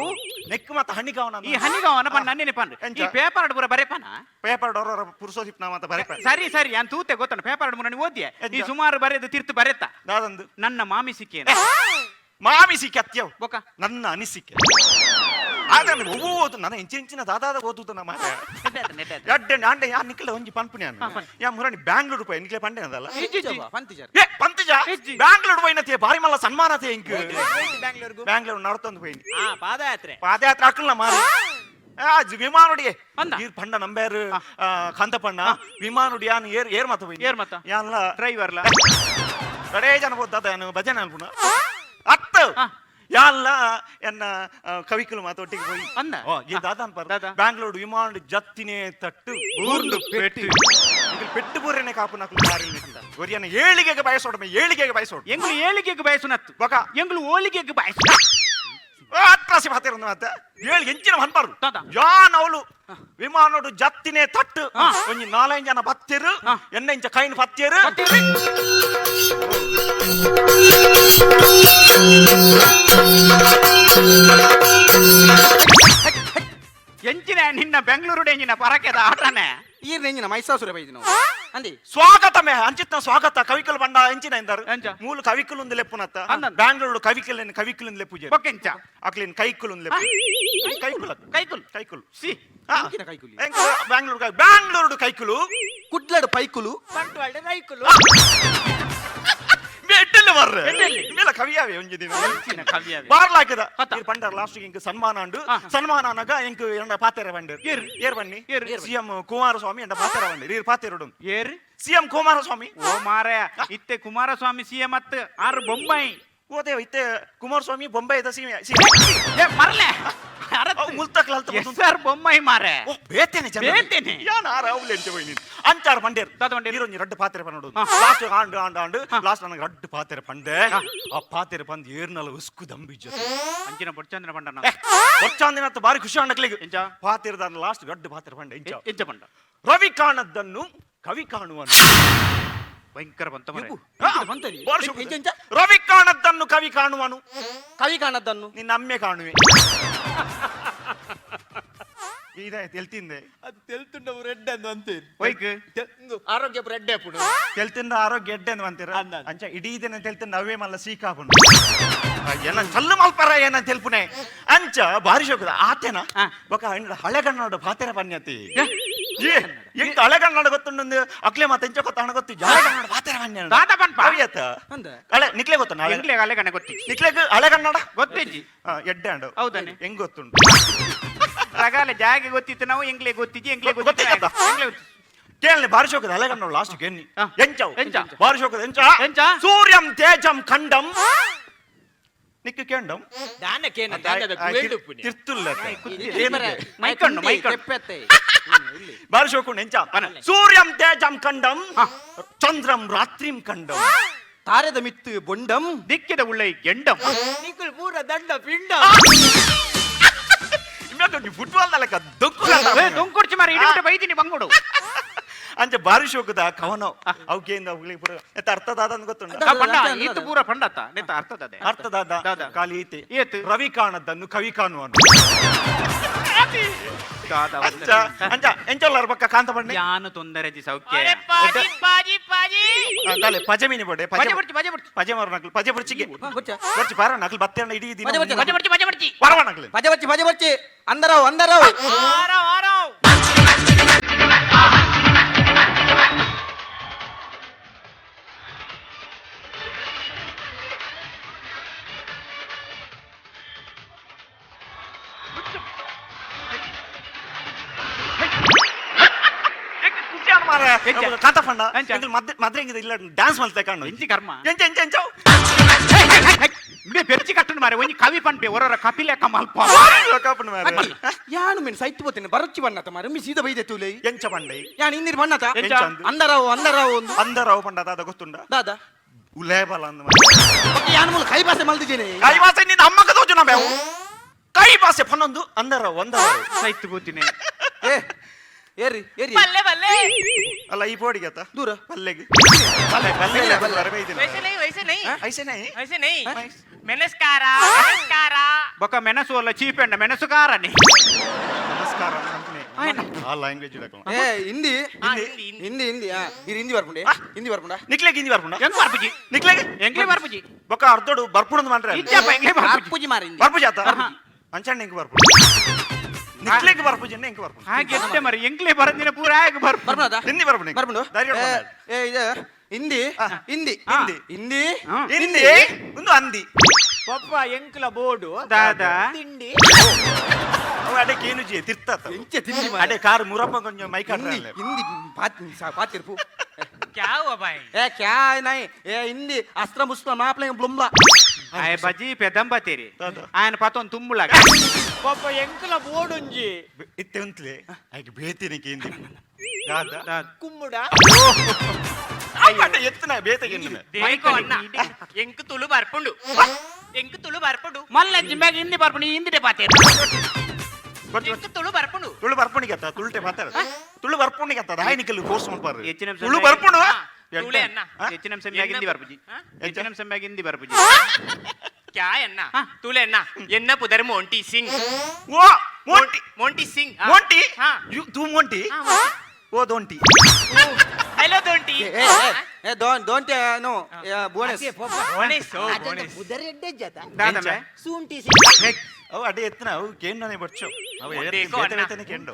ನೆಕ್ ಮತ್ತ ಹಣಿಗವನ. ಈ ಹನಿಗವನ ಪಣ್ಣ ನನ್ನೇನೆ ಪನ್ರಿ. ಎಂಚ? ಈ ಪೇಪರ್ ಪೂರ ಬರೆಪನ. ಪೇಪರ್ ಡೊರ ಪುರುಸೋದಿಪ್ ನಾ ಮಾತ ಬರೆಪ. ಸರಿ ಸರಿ, ಯಾನ್ ತೂತೆ ಗೊತ್ತಣ ಪೇಪರ್ ಮುರ ಓದಿಯೆ. ಎಂಚ? ಈ ಸುಮಾರು ಬರೆದು ತಿರ್ತು ಬರೆತ. ದಾದಂದು? ನನ್ನ ಮಾಮಿಸಿಕೆ. ಮಾಮಿಸಿಕೆ ಅತ್ಯವ್. ಬೊಕ? ನನ್ನ ಅನಿಸಿಕೆ ಆದ್ರೆ ಓದು ನನ್ನ ಇಂಚಿನ ಇಂಚಿನ ದಾದಾದ ಓದುದು ನಮ್ಮ ಎಡ್ಡೆ ಆಂಡೆ ಯಾ ನಿಕ್ಲೆ ಒಂಜಿ ಪನ್ಪುನಿ ಅನ್ನ ಯಾ ಮುರಣಿ ಬ್ಯಾಂಗ್ಳೂರ್ ಪೋಯಿ ನಿಕ್ಲೆ ಪಂಡೆ ಅದಲ್ಲ. ಪಂತಿಜರ್. ಏ ಪಂತಿಜ. ಇಜ್ಜಿ. ಬ್ಯಾಂಗ್ಳೂರ್ ಪೋಯಿನತೆ ಬಾರಿ ಮಲ್ಲ ಸನ್ಮಾನತೆ ಇಂಕ್. ಬ್ಯಾಂಗ್ಳೂರ್ಗು? ಬ್ಯಾಂಗ್ಳೂರ್ ನಡ್ತೊಂದು ಪೋಯಿನಿ. ಆ ಪಾದಯಾತ್ರೆ. ಪಾದಯಾತ್ರೆ ಹಾಕಲ್ಲ ಮಾರಿ ಆ ವಿಮಾನೊಡಿಯೆ. ಅಂದ. ಈರ್ ಪಂಡ ನಂಬೇರು ಕಾಂತಪಣ್ಣ ವಿಮಾನೊಡಿ ಯಾನ್ ಏರ್ ಏರ್ ಮಾತ ಪೋಯಿನಿ. ಏರ್ ಮಾತ? ಯಾನ್ಲ. ಡ್ರೈವರ್ಲ? ಕಡೇ ಜನ ಬೋದಾದ ಯಾನು ಭಜನೆ ಅನ್ಪುನ ಅತ್ತ. ಯಾನ್ಲ ಎನ್ನ ಕವಿಕುಲು ಮಾತ ಒಟ್ಟಿಗೆ ಹೋಯಿ. ಅಂದ? ಓ, ಈ ದಾದಾನ್ ಪರ್. ದಾದಾ. ಬ್ಯಾಂಗ್ಳೂರ್ ವಿಮಾನ ಜತ್ತಿನೇ ತಟ್ಟು ಬೂರ್ದು ಪೆಟ್ಟು. ಇದ್ರ ಪೆಟ್ಟು ಬೂರನೆ ಕಾಪು ನಕಲು ಬಾರಿ ಒರಿಯನ ಏಳಿಗೆಗೆ ಬಯಸೋಡ ಏಳಿಗೆಗೆ ಬಯಸೋಡು. ಎಂಗ್ಳು ಏಳಿಗೆಗ್ ಬಯಸುನತ್ತು. ಬೊಕ? ಎಂಗ್ಳು ಓಲಿಗೆಗ್ ಬಯಸು. ಅಟ್ರಾಸಿ ಮಾತಿರೋದು ಮಾತ ಏಳು ಎಂಚಿನ ಹನ್ಪಾರು. ದಾದಾ. ಯಾನ್ ಅವಳು ವಿಮಾನೋಡು ಜತ್ತಿನೇ ತಟ್ಟು ಒಂಜಿ ನಾಲೈದು ಜನ ಬತ್ತಿರು ಎನ್ನ ಇಂಚ ಕೈನ್ ಪತ್ತಿರು. ಎಂಚಿನ ನಿನ್ನ ಬೆಂಗಳೂರು ಎಂಜಿನ ಪರಕೆದ ಆಟನೆ. ಈರ್ ನೆಂಜಿನ ಮೈಸಾಸುರ ಬೈದಿ ನಾವು ಅಂದಿ. ಸ್ವಾಗತ ಮೇ ಅಂಚಿತ್ನ ಸ್ವಾಗತ ಕವಿಕಲ್ ಬಂಡ ಎಂಚಿನ ಎಂದರು. ಎಂಚ? ಮೂಲ ಕವಿಕುಲು ಒಂದು ಲೆಪ್ಪುನತ್ತ. ಅಂದಂದ್. ಬ್ಯಾಂಗ್ಳೂರು ಕವಿಕಲ್ ಕವಿಕುಲು ಲೆಪ್ಪು. ಬೊಕೆಂಚ? ಅಕ್ಲಿನ್ ಕೈಕುಲು ಒಂದು ಲೆಪ್ಪು ಕೈಕುಲ. ಕೈಕುಲ್. ಕೈಕುಲು. ಸಿ. ಆ, ಎಂಚಿನ ಕೈಕುಲು? ಎಂಕ ಬ್ಯಾಂಗ್ಳೂರು ಬ್ಯಾಂಗ್ಳೂರು ಕೈಕುಲು. ಕುಡ್ಲಡು ಪೈಕುಲು. ಬಂಟ್ವಾಳ ರೈಕುಲು. ಎಟ್ಟೆಲ್ಲ ಬರ್ರೆ. ಎಡ್ಡೆಲ್ಲಿ? ಇವೆಲ್ಲ ಕವಿಯಾವೆ ಒಂಜಿ ದಿನ. ಎಂಚಿನ ಕವಿಯಾವೆ? ಬಾರ್ಲಾಕದ. ಅತ್ತ. ಈರ್ ಪಂಡರ್ ಲಾಸ್ಟ್ ಇಂಕ್ ಸನ್ಮಾನ ಅಂಡು. ಆ. ಸನ್ಮಾನ ಅನಗ ಇಂಕ್ ಎಂಡ ಪಾತೆರ ಬಂಡರ್. ಏರ್? ಏರ್ ಬನ್ನಿ. ಏರ್? ಸಿಎಂ ಕುಮಾರಸ್ವಾಮಿ ಎಂಡ ಪಾತೆರ ಬಂಡರ್ ಈರ್ ಪಾತೆರುಡು. ಏರ್? ಸಿಎಂ ಕುಮಾರಸ್ವಾಮಿ. ಓ ಮಾರಾಯ, ಇತ್ತೆ ಕುಮಾರಸ್ವಾಮಿ ಸಿಎಂ ಅತ್ ಆರು ಬೊಂಬೈ. ಓದೇವ ಇತ್ತೆ ಕುಮಾರಸ್ವಾಮಿ ಬೊಂಬೈದ ಸಿಎಂ. ಏ ಮರ್ಲೆ. ಮುಲ್ತಕ್ಲ. ಎಸ್ ಆರ್ ಬೊಮ್ಮಾಯಿ ಮಾರೆ. ಓ ಬೇತೇನೆ ಜನ. ಬೇತೇನೆ. ಯಾನ್ ಆರ ಅವ್ಲು ಎಂಚ ಹೋಯ್ನಿ ಅಂಚಾರ ಪಂಡೇರ್. ದಾದ ಪಂಡೇರ್? ಈರೊಂಜಿ ರಡ್ಡು ಪಾತೆರ ಪನ್ನಡು. ಹಾ. ಲಾಸ್ಟ್ ಆಂಡು ಆಂಡು ಆಂಡು ಲಾಸ್ಟ್ ನನಗೆ ರಡ್ಡು ಪಾತೆರ ಪಂಡೆ. ಆ ಪಾತೆರ ಪಂದ್ ಏರ್ನಲ ಉಸ್ಕು ದಂಬಿಜ. ಅಂಚಿನ ಬೊಡ್ಚಂದ್ರ ಪಂಡನ. ಬೊಚ್ಚಾಂದಿನತ್ತ ಬಾರಿ ಖುಷಿ ಆಂಡಕ್ಲಿಗೆ. ಎಂಚ? ಪಾತೆರದ ಲಾಸ್ಟ್ ರಡ್ಡು ಪಾತೆರ ಪಂಡೆ ಇಂಚ. ಎಂಚ ಪಂಡ? ರವಿ ಕಾಣದ್ದನ್ನು ಕವಿ ಕಾಣುವನು. ಭಯಂಕರ ಬಂತ ಮಾರ್ರೆ. ಎಬ್ಬು, ಹಾ. ಎಂಚಿನ ಬಂತನಿ? ಬಾರಿ ಶುಭ. ಎಂಚ, ಎಂಚ? ರವಿ ಕಾಣದ್ದನ್ನು ಕವಿ ಕಾಣುವನು. ಕವಿ ಕಾಣದ್ದನ್ನು ನಿನ್ನ ಅಮ್ಮೆ ಕಾಣುವೆ. ಇದಾಯ್ತು ಎಲ್ತಿಂದೆ. ಅದು ತೆಲ್ತುಂಡವು ರೆಡ್ ಅಂದು ಅಂತೀರಿ. ಒಯ್ಕ್. ಆರೋಗ್ಯ ರೆಡ್ ಅಪ್ಪುಡು. ತೆಲ್ತಿಂದ ಆರೋಗ್ಯ ಎಡ್ಡೆ ಅಂತ ಅಂತೀರ. ಅಂದ. ಅಂಚ ಇಡೀ ದಿನ ತೆಲ್ತಿಂದ ಅವೇ ಮಲ್ಲ ಸೀಕಾಪುಂಡು ಏನ ಚಲ್ಲು ಮಲ್ಪರ ಏನ ತೆಲ್ಪುನೆ ಅಂಚ ಬಾರಿ ಶೋಕದ ಆತೇನ. ಆ. ಬೊಕ ಹಳೆಗನ್ನಡ ಪಾತೆರ ಪನ್ಯತಿ ಏ ಎಂಕ್ ಹಳೆಗನ್ನಡ ಗೊತ್ತುಂಡು ಅಕ್ಲೆ ಮಾತ ಎಂಚ ಗೊತ್ತ ಗೊತ್ತು ಹಳೆಗನ್ನಡ ಪಾತೆರ ಪನ್ಯ. ದಾದ ಪನ್ಪ? ಅವಿಯತ್ತ. ಅಂದ. ಹಳೆ ನಿಕ್ಲೆ ಗೊತ್ತ ಹಳೆ? ಎಂಗ್ಲೆ ಅಲೆಗಣ ಗೊತ್ತಿ. ನಿಕ್ಲೆಗ್ ಹಳೆಗನ್ನಡ? ಗೊತ್ತಿಜ್ಜಿ. ಆ, ಎಡ್ಡೆ ಅಂಡು. ಹೌದಾನೆ? ಹೆಂಗ್ ಗೊತ್ತುಂಟು? ರಗಾಲೆ ಜಾಗೆ ಗೊತ್ತಿತ್ತು ನಾವು ಎಂಗ್ಲೆ ಗೊತ್ತಿಜ್ಜಿ ಎಂಗ್ಲೆ ಗೊತ್ತಿಜ್ಜಿ. ಗೊತ್ತಿದ್ದಾ? ಎಂಗ್ಲೆ ಗೊತ್ತಿ. ಕೇಳಲಿ ಬಾರಿ ಶೋಕದ ಹಳೆಗನ್ನಡ ಲಾಸ್ಟ್ ಎನ್ನಿ. ಆ. ಎಂಚವು? ಎಂಚ? ಬಾರಿ ಶೋಕದ ಎಂಚ? ಎಂಚ? ಸೂರ್ಯಂ ತೇಜಂ ಖಂಡಂ ನಿಕ್ಕು ಕೇಂಡಂ. ದಾನಕ್ಕೇನ ದಾನದ ಗುವೆಲ್ಡು ಉಪ್ಪುನಿ. ತಿರ್ತುಲ್ಲ. ಮೈಕಣ್ಣು, ಮೈಕಣ್ಣು. ತೆಪ್ಪೆತ್ತೆ. ಬಾರಿ ಶೋಕುಂಡು ಎಂಚ? ಸೂರ್ಯಂ ತೇಜಂ ಖಂಡಂ ಚಂದ್ರಂ ರಾತ್ರಿಂ ಖಂಡಂ. ತಾರೆದ ಮಿತ್ತು ಬೊಂಡಂ. ದಿಕ್ಕಿದ ಉಳ್ಳೈ ಗೆಂಡಂ. ನಿಕುಲ್ ಪೂರ ದಂಡ ಪಿಂಡ. ಫುಟ್ಬಾಲ್ ಲೆಕ್ಕ ದೊಕ್ಕು. ಏ, ದೊಂಕುಡ್ಚಿ ಮಾರ ಇಡಿ ಬೈದಿನಿ ಬಂಗುಡು. ಅಂಚ ಬಾರಿ ಶೋಕದ ಕವನ ಅವಕೇಂದ ಅವುಗಳಿಗೆ ಪೂರ ಎತ್ತ ಅರ್ಥದಾದ ಅಂತ ಗೊತ್ತುಂಟ? ಆ ಪಂಡ ಈತ ಪೂರ ಪಂಡತ್ತ ನೆತ್ತ ಅರ್ಥದದೆ. ಅರ್ಥದಾದ. ದಾದ. ಖಾಲಿ ಈತೆ. ಏತ್? ರವಿ ಕಾಣದ್ದನ್ನು ಕವಿ ಕಾಣುವನು. ದಾದ. ಅಂಚ ಅಂಚ ಎಂಚೊಲ್ಲಾರ ಪಕ್ಕ ಕಾಂತ ಬಣ್ಣೆ. ಯಾನು ತೊಂದರೆ ಜಿ ಸೌಖ್ಯ. ಅರೆ ಪಾಜಿ ಪಾಜಿ ಪಾಜಿ. ದಾಲೆ ಪಜಮಿನಿ ಬೊಡೆ. ಪಜೆ ಬಿಡ್ಚಿ ಪಜೆ ಬಿಡ್ಚಿ. ಪಜೆ ಮಾರು ನಕಲು ಪಜೆ ಬುರ್ಚಿಗೆ. ಬೊಚ್ಚ. ಬೊರ್ಚಿ ಬಾರ ನಕಲು ಬತ್ತೇಣ ಇಡೀ ದಿನ. ಪಜೆ ಬೊರ್ಚಿ. ಪಜೆ ಬಿಡ್ಚಿ ಪಜೆ ಬಿಡ್ಚಿ. ಬರವ ನಕಲು. ಪಜೆ ಬಚ್ಚಿ ಪಜೆ ಬಚ್ಚಿ ಅಂದರಾವ್ ಅಂದರಾವ್. ಆರಾವ್ ಆರಾವ್. ಖುಷಿ ಆನ್ ಮಾರ್ರೆ. ಎಂಚ? ಕಾಂತಪ್ಪಣ್ಣ. ಎಂಚ? ಎಂಕುಲು ಮದ್ರೆ ಮದ್ರೆ ಇಲ್ಲ ಡ್ಯಾನ್ಸ್ ಮಲ್ತೆ ಕಾಣು. ಎಂಚಿ ಕರ್ಮ? ಎಂಚ ಎಂಚ ಎಂಚ? ಇಂಬೆ ಪೆರ್ಚಿ ಕಟ್ಟುಂಡು ಮಾರೆ ಒಂಜಿ ಕವಿ ಪನ್ಪೆ ಒರೊರ ಕಪಿಲೆ ಕಮಲ್ಪ. ಕಾಪುಂಡು ಮಾರ್ರೆ. ಯಾನು ಮೀನ್ ಸೈತ್ ಪೋತೇನೆ ಬರಚ್ಚಿ ಬಣ್ಣತ ಮಾರೆ ಮಿ ಸೀದಾ ಬೈದೆ ತೂಲೆ. ಎಂಚ ಪಂಡೈ? ಯಾನ್ ಇನ್ನಿರ್ ಬಣ್ಣತ. ಎಂಚ? ಎಂಚ ಅಂದು? ಅಂದರಾವ್ ಅಂದರಾವ್ ಒಂದು. ಅಂದರಾವ್ ಪಂಡ ದಾದ ಗೊತ್ತುಂಡ? ದಾದ? ಉಲೇಬಲ ಅಂದ್ ಮಾರ್ರೆ. ಓಕೆ, ಯಾನ್ ಮೂಲ ಕೈ ಭಾಷೆ ಮಲ್ದಿದ್ದೇನೆ. ಕೈ ಭಾಷೆ ನಿನ್ನ ಅಮ್ಮಗ ತೋಜು ನಾ ಬೇವು ಕೈ ಭಾಷೆ ಪನ್ನೊಂದು ಅಂದರಾವ್ ಅಂದರಾವ್. ಸೈತ್ ಪೋತಿನಿ. ಏ ಏರಿ ಏರಿ. ಬಲ್ಲೆ ಬಲ್ಲೆ. ಅಲ್ಲ, ಈ ಪೋಡಿಗೆ ಆತ. ದೂರ. ಪಲ್ಲೆಗೆ ಪಲ್ಲೆ ಪಲ್ಲೆ ಪಲ್ಲೆ. ಬರಬೇಯ್ದಿನ. ವೈಸೆ ನೈ, ವೈಸೆ ನೈ. ಐಸೆ ನೈ. ವೈಸೆ ನೈ. ಮೆಣಸ್ಕಾರ, ಮೆಣಸ್ಕಾರ. ಬೊಕ ಮೆಣಸು ಅಲ್ಲ, ಚೀಪೆಂಡ ಮೆಣಸುಕಾರನಿ. ನಮಸ್ಕಾರ ಅಂತಾನೆ. ಆ ಲ್ಯಾಂಗ್ವೇಜ್. ಏ, ಹಿಂದಿ. ಆ, ಹಿಂದಿ, ಹಿಂದಿ. ಹಿಂದಿ, ಹಿಂದಿ. ಆ, ಇರು, ಹಿಂದಿ ಬರ್ಪುಂಡೆ, ಹಿಂದಿ ಬರ್ಪುಂಡ. ನಿಕ್ಲೆಗ್ ಹಿಂದಿ ಬರ್ಪುಂಡ? ಎಂಕ್ ಬರ್ಪುಜಿ. ನಿಕ್ಲೆಗ್? ಎಂಕ್ಲೆ ಬರ್ಪುಜಿ. ಬೊಕ್ಕ ಅರ್ಧೋಡು ಬರ್ಪುಣದ್ ಮಾಡ್ರೆ. ಇಜ್ಜಪ್ಪ, ಎಂಕ್ಲೆ ಬರ್ಪುಜಿ. ಬರ್ಪುಜಿ ಮಾರ ಹಿಂದಿ. ಬರ್ಪುಜಿ ಆತ ಅಂಚಣ್ಣ. ಎಂಕ್ ಬರ್ಪುಂಡು. ನಿಕ್ಲೆಗ್ ಬರ್ಪುಜಿ, ಎಂಕ್ ಬರ್ಪುಂಡು. ಹಾಗೆ ಎಷ್ಟೇ ಮರಿ, ಎಂಕ್ಲೆ ಬರಂದಿನ ಪೂರ ಆಗ ಬರ್ಪು. ಬರ್ಪುಂಡದ. ಹಿಂದಿ ಬರ್ಪುಂಡು. ಬರ್ಪುಂಡು. ಧೈರ್ಯ. ಏ, ಏ, ಇದು ಹಿಂದಿ, ಹಿಂದಿ. ಹಿಂದಿ. ಹಿಂದಿ. ಹಿಂದಿ ಒಂದು ಅಂದಿ. ಪಪ್ಪ, ಎಂಕ್ಲ ಬೋರ್ಡು. ದಾದಾ? ತಿಂಡಿ. ಅವ ಅಡೆ ಕೇನು ಜಿ ತಿರ್ತಾತ. ಎಂಚ ತಿಂಡಿ ಮಾರ್ರೆ? ಅಡೆ ಕಾರ್ ಮುರಪ್ಪ ಕೊಂಚ ಮೈಕ್. ಹಿಂದಿ, ಹಿಂದಿ ಪಾತಿರ್ಪು. ಕ್ಯಾ ಹುವಾ ಬಾಯ್? ಏ, ಕ್ಯಾ ನೈ. ಏ, ಹಿಂದಿ ಅಸ್ತ್ರ ಮುಸ್ತ್ರ ಮಾಪ್ಲೆ ಬ್ಲುಂಬ್ಲಾ. ಆಯ ಬಜಿ ಪೆದಂಬತೀರಿ. ದಾದಾ? ఆయన ಪತೊಂದು ತುಂಬುಲಾಗ. ಪಪ್ಪ, ಎಂಕ್ಲ ಬೋರ್ಡುಂಜಿ. ಇತ್ತೆ ಉಂತ್ಲೆ ಆಯ್ಕೆ ಬೇತಿನಿಕ್ಕೆ ಹಿಂದಿ ದಾದ? ಕುಮ್ಮುಡ. ಅಡೆ ಎತ್ತನ ಬೇತೆಗೆ. ದೇಕೋ ಅಣ್ಣ, ಎಂಕ್ ತುಳು ಬರ್ಪುಂಡು, ಎಂಕ್ ತುಳು ಬರ್ಪುಂಡು. ಮಲ್ಲ ಜಿಮ್ಮಾಗ ಹಿಂದಿ ಬರ್ಪುಂಡು, ಹಿಂದಿಡೆ ಪಾತೇರು. ಎಂಕ್ ತುಳು ಬರ್ಪುಂಡು. ತುಳು ಬರ್ಪುಣಿಗೆ ಅತ್ತ, ತುಳುಟೆ ಮಾತಾಡ. ತುಳು ಬರ್ಪುಣಿಗೆ ಅತ್ತ ದಾಯನಿಕಲ್ಲು ಕೋರ್ಸ್ ಮಾಡ್ಬಾರ್ದು. ಹೆಚ್ಚಿನ ತುಳು ಬರ್ಪುಣು. ತುಳೆ ಅಣ್ಣ. ಹೆಚ್ಚಿನ ಸಮ್ಯಾಗ ಹಿಂದಿ ಬರ್ಪುಜಿ. ಹಾ? ಹೆಚ್ಚಿನ ಸಮ್ಯಾಗ ಹಿಂದಿ ಬರ್ಪುಜಿ. ಕ್ಯಾ ಅಣ್ಣ? ತುಳೆ ಅಣ್ಣ, ಎನ್ನ ಪುದರ್ ಮೋಂಟಿ ಸಿಂಗ್. ಓ ಮೋಂಟಿ. ಮೋಂಟಿ ಸಿಂಗ್, ಆ. ಮೋಂಟಿ. ಹಾ. You ತೂ ಮೋಂಟಿ? ಓ ದೋಂಟಿ. ಹಲೋ ದೋಂಟಿ. ಏ ಏ, ಏ, ದೋನ್ ದೋಂಟೆ ನೋ ಬೋನಸ್. ಬೋನೇಸ್, ಓ ಬೋನೇಸ್. ದಾದಮೆ? ಅವು ಅಡೆ ಎತ್ತನ ಅವು ಕೇಂದ್ರನೇ ಬಚ್ಚು ಅವು. ದೇಕೋ ಅಣ್ಣ. ಬೇತೆ ಕೇಂದ್ರ.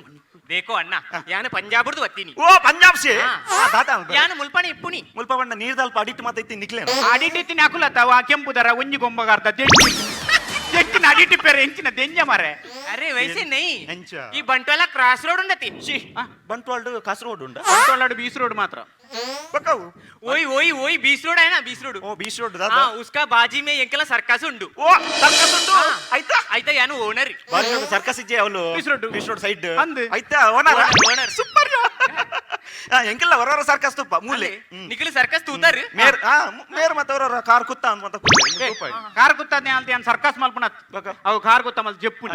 ದೇಕೋ ಅಣ್ಣ, ಯಾನು ಪಂಜಾಬುರ್ದು ವತ್ತೀನಿ. ಓ, ಪಂಜಾಬ್ ಸೇ? ಹಾ. ದಾದ? ಯಾನು ಮುಲ್ಪಣಿ ಇಪ್ಪುನಿ. ಮುಲ್ಪ ಬಣ್ಣ ನೀರ್ದಲ್ಪ ಅಡಿಟ್ ಮಾತೈತಿ ನಿಕ್ಲೇನು. ಅಡಿಟಿತ್ತಿನ ಅಕುಲತ್ತ ಆ ಕೆಂಪುದರ ಒಂಜಿ ಗೊಂಬಗಾರ್ದ ದೆಂಜಿ ದೆಂಚಿನ ಅಡಿಟಿ ಪೇರೆ ಎಂಚಿನ ದೆಂಜ ಮಾರೆ. ಅರೆ, ವೈಸೆ ನೈ. ಎಂಚ? ಈ ಬಂಟ್ವಾಳ ಕ್ರಾಸ್ ರೋಡ್ ಉಂಡತಿ. ಬಂಟ್ವಾಲ್ಡು ಕಾಸರಗೋಡು ಉಂಡ. ಬಂಟ್ವಾಳಡು ಬೀಸ್ ರೋಡ್ ಮಾತ್ರ. ಬಕ್ಕವು. ಓಯ್ ಓಯ್ ಓಯ್, ಬೀಸ್ ರೋಡ್ ಆಯ್ನಾ, ಬೀಸ್ ರೋಡ್. ಓ, ಬೀಚ್ ರೋಡ್ ದಾದ? ಹಾ, ಉಸ್ಕಾ ಬಾಜಿ ಮೇ ಎಂಕೆಲ್ಲ ಸರ್ಕಸ್ ಉಂಡು. ಓ, ಸರ್ಕಸ್ ಉಂಟು. ಆಯ್ತಾ? ಆಯ್ತಾ, ಯಾನು ಓನರ್. ಬಾಜಿ ರೋಡ್ ಸರ್ಕಸ್ ಇಜ್ಜೆ ಅವಳು. Beach road. Beach road side. ಅಂದ್. ಆಯ್ತಾ owner? Owner. Super. ಎಂಕೆಲ್ಲ ಹೊರವರ circus ತುಪ್ಪ ಮೂಲೆ. ನಿಖಿಲ್ ಸರ್ಕಸ್ ತೂತಾರು. ಮೇರ್ ಆ ಮೇರ್ ಮತ್ತೆ ಅವರವರ ಕಾರ್ ಕುತ್ತ ಅಂತ ಮತ್ತೆ ಕೂತ. ಕಾರ್ ಗುತ್ತಾದ್ನೆ ಅಂತ ಏನ್ ಸರ್ಕಸ್ ಮಲ್ಪುನತ್. ಬಕ. ಅವು ಕಾರ್ ಗುತ್ತ ಮಲ್ ಜೆಪ್ಪು.